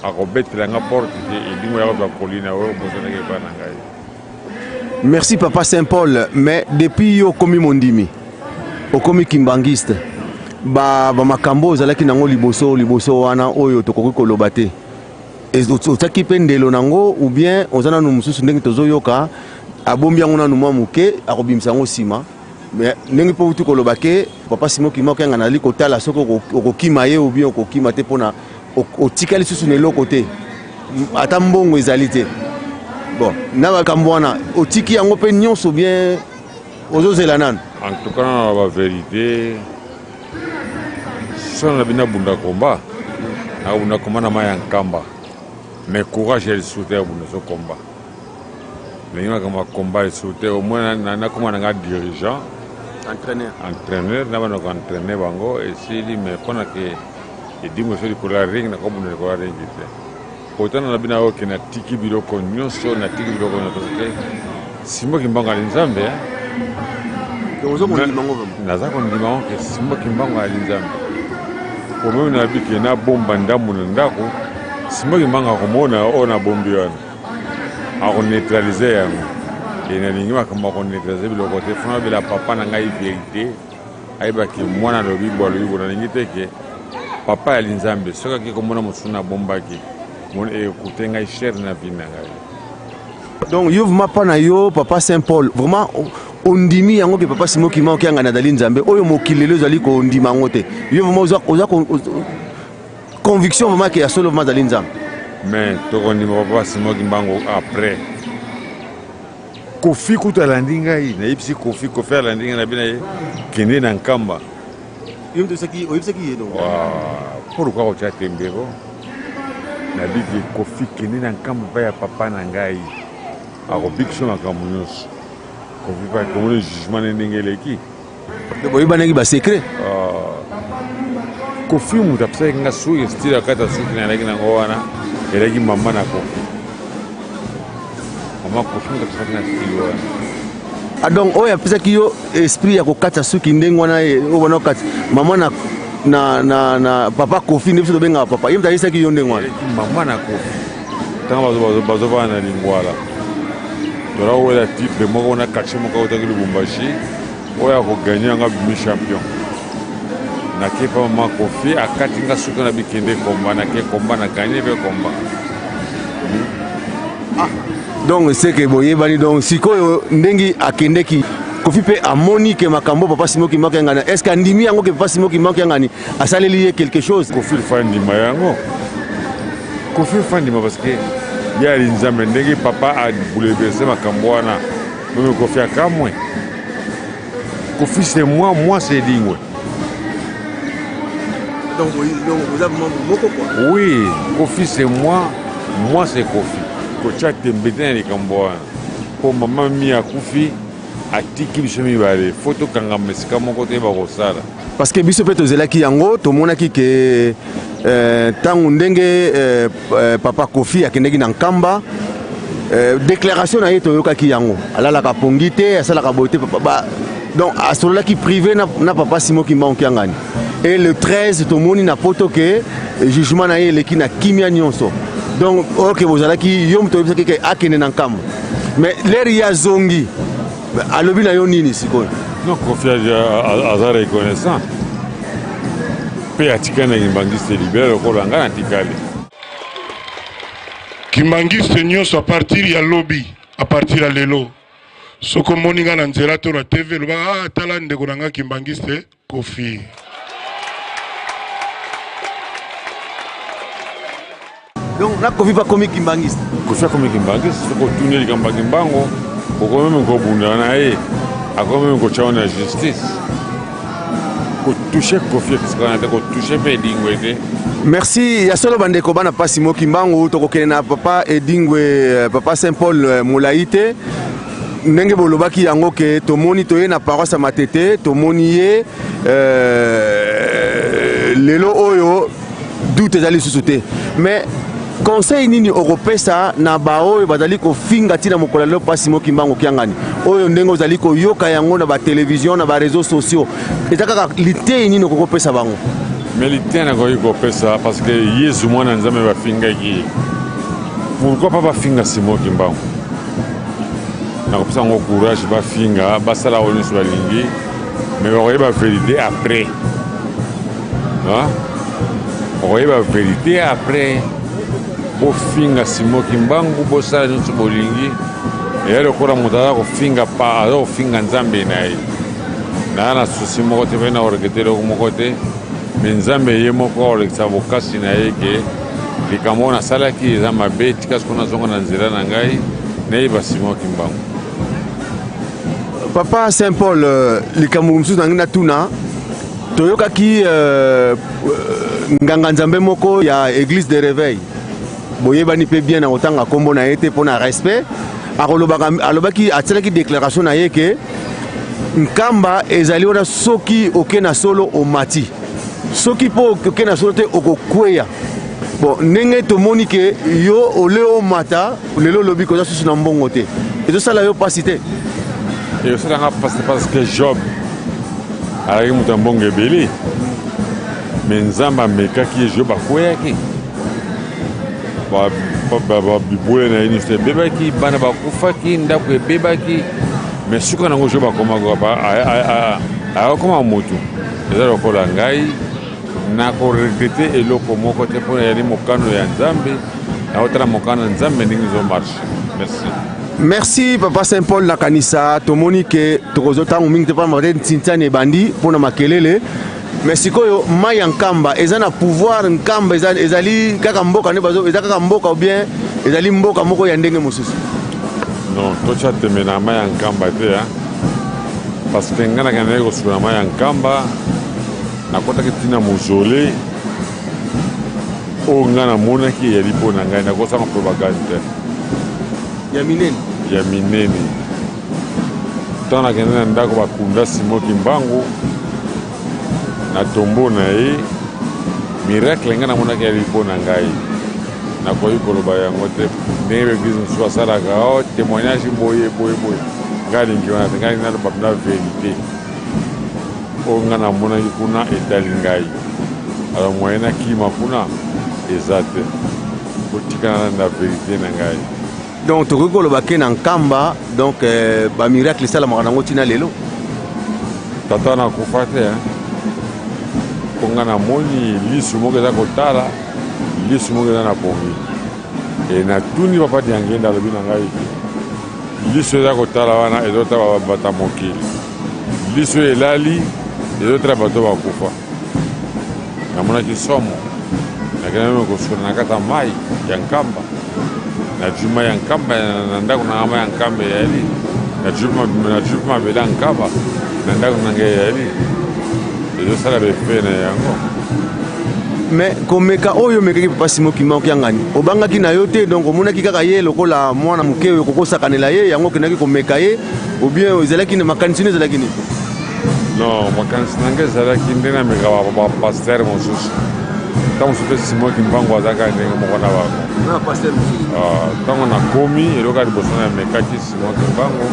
akobetela nga porte te edingwe ya kozwa koli na oyo obosanaki epai na ngai. Merci papa Saint Paul, mais depuis yo okomi mondimi, okomi kimbanguiste, ba ba makambo ozalaki nango liboso liboso wana oyo tokoki koloba te. Otiaki mpe ndelo nango ou bien oza nanu mosusu ndenge tozoyoka abombi yango nanu mwa moke akobimisa yango nsima. Mais ndenge mpe outi koloba ke papa Simon Kimbangu Kiangani azali kotala soki okokima ye ou bien okokima te mpona otikali lisusu na eloko te, ata mbongo ezali te. Bon, na makambo wana otiki yango mpe nyonso bien ozozela nanu? En tout cas na ba verite soki nalobi nabunda combat, nakobunda combat na mayi ya Nkamba, mais courage ya lisusu te ya kobunda so combat. Ndenge makambo ya combat lisusu te, au moins nakoma na nga dirigeant, entraîneur, entraîneur na bana ko entraîner bango esili, mais mpona ke edingo so likolo ya ring nakobunda likolo ya ring te. Pourtant nalobi na yo ke natiki biloko nyonso, natiki biloko nyonso parce que Simon Kimbangu ali Nzambe. Ozo kondima yango vraiment? Naza kondima yango ke Simon Kimbangu ali Nzambe. Po meme nalobi ke nabomba ndambo na ndako, Simon Kimbangu akomona oyo nabombi wana, akoneutralize yango. E nalingi makambo ya koneutralize biloko te, fo nalobela papa na ngai verite, ayeba ke mwana alobi bo alobi bo. Nalingi te ke papa ya linzambe soki ake komona mosusu nabombaki ekute ngai cher na vie na ngai. Donc yo vraiment pa na yo papa Saint Paul vraiment ondimi yango ke papa Simon Kimbangu Kiangani azali Nzambe oyo mokili lelo ezali kondima yango te. Yo vraiment oza, oza conviction vraiment ke ya solo vraiment azali Nzambe. Mais tokondima papa Simon Kimbangu après. Kofi kutu alandi ngai, nayebisi Kofi, Kofi alandi ngai nabi na ye kende na Nkamba. Yo moto oyebisaki ye donc? Pourquoi kotia tembe ko? Nabiki Kofi kende na Nkamba epai ya papa na ngai, akobikisa makambo nyonso. Kofi pa komoni jugement ne ndenge eleki. Boyebanaki ba secret? Kofi moto apesaki nga suki style ya kati ya suki nayalaki nango wana elaki mama na Kofi. Mama Kofi moto apesaki nga style wana. Ah, donc oyo apesaki yo esprit ya kokata suki ndenge wana oyo wana okata mama na na na na papa Kofi nde biso tobengaka papa ye moto ayesaki yo ndenge wana. Mama na Kofi ntango bazovanda na Lingwala tola kowela titre moko na quartier moko autaki Lubumbashi oyo akoganye yango abimi champion. Nake pa mama Kofi akati nga suki na bikende komba nake komba na ganye pe komba. Ah, donc c'est que boyebani donc sikoyo ndenge akendeki Kofi mpe amoni ke makambo papa Simon Kimbangu Kiangani est-ce que andimi yango ke papa Simon Kimbangu Kiangani asaleli ye quelque chose? Kofi il faut andima yango. Kofi il faut andima parce que ye ali Nzambe ndenge papa a bouleverser makambo wana. Meme Kofi akamwe. Kofi c'est moi, moi c'est Edingwe. Donc, donc vous avez moko quoi? Oui, Kofi c'est moi, moi c'est Kofi. Kotia tembe te na likambo wana. Mpo mama Mimi akufi atiki biso mibale, faut tokangama esika moko toyeba kosala. Parce que biso mpe tozelaki yango, tomonaki ke ntango ndenge papa Koffi akendeki na Nkamba, déclaration na ye toyokaki yango, alalaka pongi te, asalaka boye te, papa, ba, donc asololaki privé na papa Simon Kimbangu Kiangani. Et le 13 tomoni na poto ke jugement na ye eleki na kimia nyonso. Donc oyo bozalaki yo moto oyebisaki ke akende na Nkamba, mais l'heure ye azongi, alobi na yo nini sikoyo? Non, Koffi aza reconnaissant mpe atikali na kimbangiste libela lokola ngai natikali. Kimbangiste nyonso, à partir ya lobi, à partir ya lelo, soki omoni nga na nzela to na TV, lobaka: "Ah, tala ndeko na nga kimbangiste Koffi." Donc na Koffi bakomi kimbangiste? Koffi akomi kimbangiste. Soki otuni likambo ya Kimbangu, okomi meme kobunda na ye, akomi meme kotya na justice. Kotouche Koffi esika wana te, kotouche mpe Edingwe te. Merci. Ya solo, bandeko bana pasi mo Kimbangu, tokokende na papa Edingwe, papa Saint Paul molai te. Ndenge bolobaki yango ke tomoni toye na paroisse ya Matete, tomoni ye lelo oyo, doute ezali lisusu te. Mais conseil nini okopesa na baoyo bazali kofinga ntina mokolo ya lelo pasi mo Kimbangu Kiangani, oyo ndenge ozali koyoka yango na batelevizio, na bareseau sociaux, eza kaka litei nini okokopesa bango? Mais litei nakoki kopesa, parce que Yesu mwana Nzambe bafingaki ye, pourquoi pas bafinga Simon Kimbangu? Nakopesa yango courage, bafinga, basala oyo nyonso balingi, mais bakoyeba vérité après. Bakoyeba vérité après. Bofinga Simon Kimbangu, bosala nyonso bolingi, eya lokola moto aza kofinga pa aza kofinga Nzambe na ye. Naa na souci moko te mpe na koregretter eloko moko te, mais Nzambe ye moko akolekisa bokasi na ye ke likambo oyo nasalaki eza mabe, tika siko nazonga na nzela na ngai, nayeba Simon Kimbangu. Papa Saint Paul, likambo mosusu nangi natuna, toyokaki nganga nzambe moko ya église de réveil, boyebani mpe bien, na kotanga nkombo na ye te mpo na respect, akolobaka, alobaki, atielaki déclaration na ye ke Nkamba ezali wana, soki oke na solo omati, soki mpo oke na solo te okokweya. Bon, ndenge tomoni ke yo ole omata lelo, olobi koza susu na mbongo te, ezosala yo mpasi te? Ezosalanga mpasi parce que Job azalaki moto ya mbongo ebele, mais Nzambe amekaki ye, Job akweyaki, bibwele na ye nyonso ebebaki, bana bakufaki, ndako ebebaki, mais suka nango Job akomaka, akokoma motu. Eza lokola ngai, nakoregretter eloko moko te mpona yali mokano ya Nzambe. Nakotala mokano ya Nzambe ndenge ezomarche. Merci. Merci, papa Saint Paul. Nakanisa tomoni ke tokozwa ntango mingi te mpona te ntintiani ebandi mpona makelele. Mais sikoyo mai ya Nkamba eza na pouvoir? Nkamba ezali kaka mboka nde eza kaka mboka ou bien ezali mboka moko ya ndenge mosusu? Non, totya tembe na mai ya Nkamba te, parce que ngai nakendaki kosukola mai ya Nkamba, nakɔtaki ntina mozole oyo ngai namonaki eyali mpo na ngai, nakosanga propagande te. Ya minene? Ya minene. Ntango nakende na ndako bakunda Simon Kimbangu na tombeau na ye, miracle ngai namonaki yali mpo na ngai, nakoki koloba yango te ndenge baeglise mosusu basalaka o témoignage boye boye boye. Ngai alingi wana te, ngai naloba na vérité oyo ngai namonaki kuna etali ngai. Alors moyen nakima kuna eza te, kotikana na vérité na ngai. Donc tokoki koloba ke na Nkamba, donc bamiracle esalamaka nango ntina lelo? Tata nakufa te, mpo ngai namoni lisu moko eza kotala, lisu moko eza na pongi. E natuni papa Diangenda, alobi na ngai liso eza kotala wana ezotala bato mokili, liso elali ezotala bato bakufa. Namonaki somo, nakenda meme kosukola na kati ya mai ya Nkamba, najui mai ya Nkamba na ndako na nga. Mai ya Nkamba eyali, najui mpe mabele ya Nkamba na ndako na ngai, eyali ezosala befe na yango. Mais komeka oyo omekaki papa Simon Kimbangu Kiangani, obangaki na yo te? Donc omonaki kaka ye lokola mwana moke oyo okokosakanela ye, yango okendaki komeka ye, ou bien ezalaki na makanisi nini, ezalaki nini? Non, makanisi na ngai ezalaki nde nameka bapasteur mosusu. Ntango mosusu mpe Simon Kimbangu aza kaka ndenge moko na bango. Na pasteur mosusu. Ntango nakomi, eloko ya liboso namekaki Simon Kimbangu,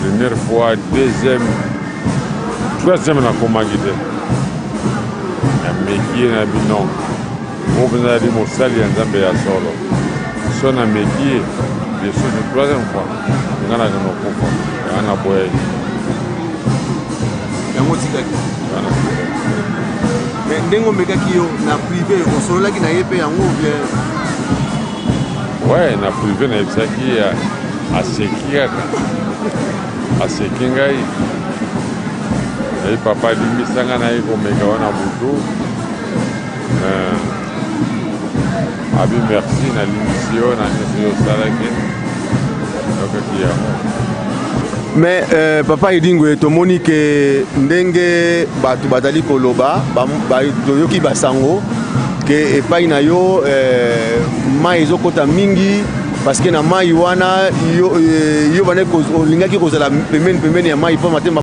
première fois, deuxième, troisième, nakomaki te. Nameki ye na bino oyo mpenza azali mosali ya Nzambe ya solo. So nameki ye lisusu troisième fois, nga nakende kokufa. Yanga naboyaki. Yango otikaki? Nga natikaki. Mais ndenge omekaki yo na privé, osololaki na ye mpe yango ou bien? Ouais, na privé nayebisaki ye, aseki kaka, aseki ngai. Nayi papa alimbisa ngai, nayi komeka wana butu. Abi merci, nalimbisi yo na nyonso yo osalaki, yokaki yango. Mais papa Edingwe, tomoni ke ndenge bato bazali koloba, toyoki basango ke epai na yo mai ezokɔta mingi, parce que na mai wana yo, yo bande olingaki kozala pembeni pembeni ya mai mpo matemba.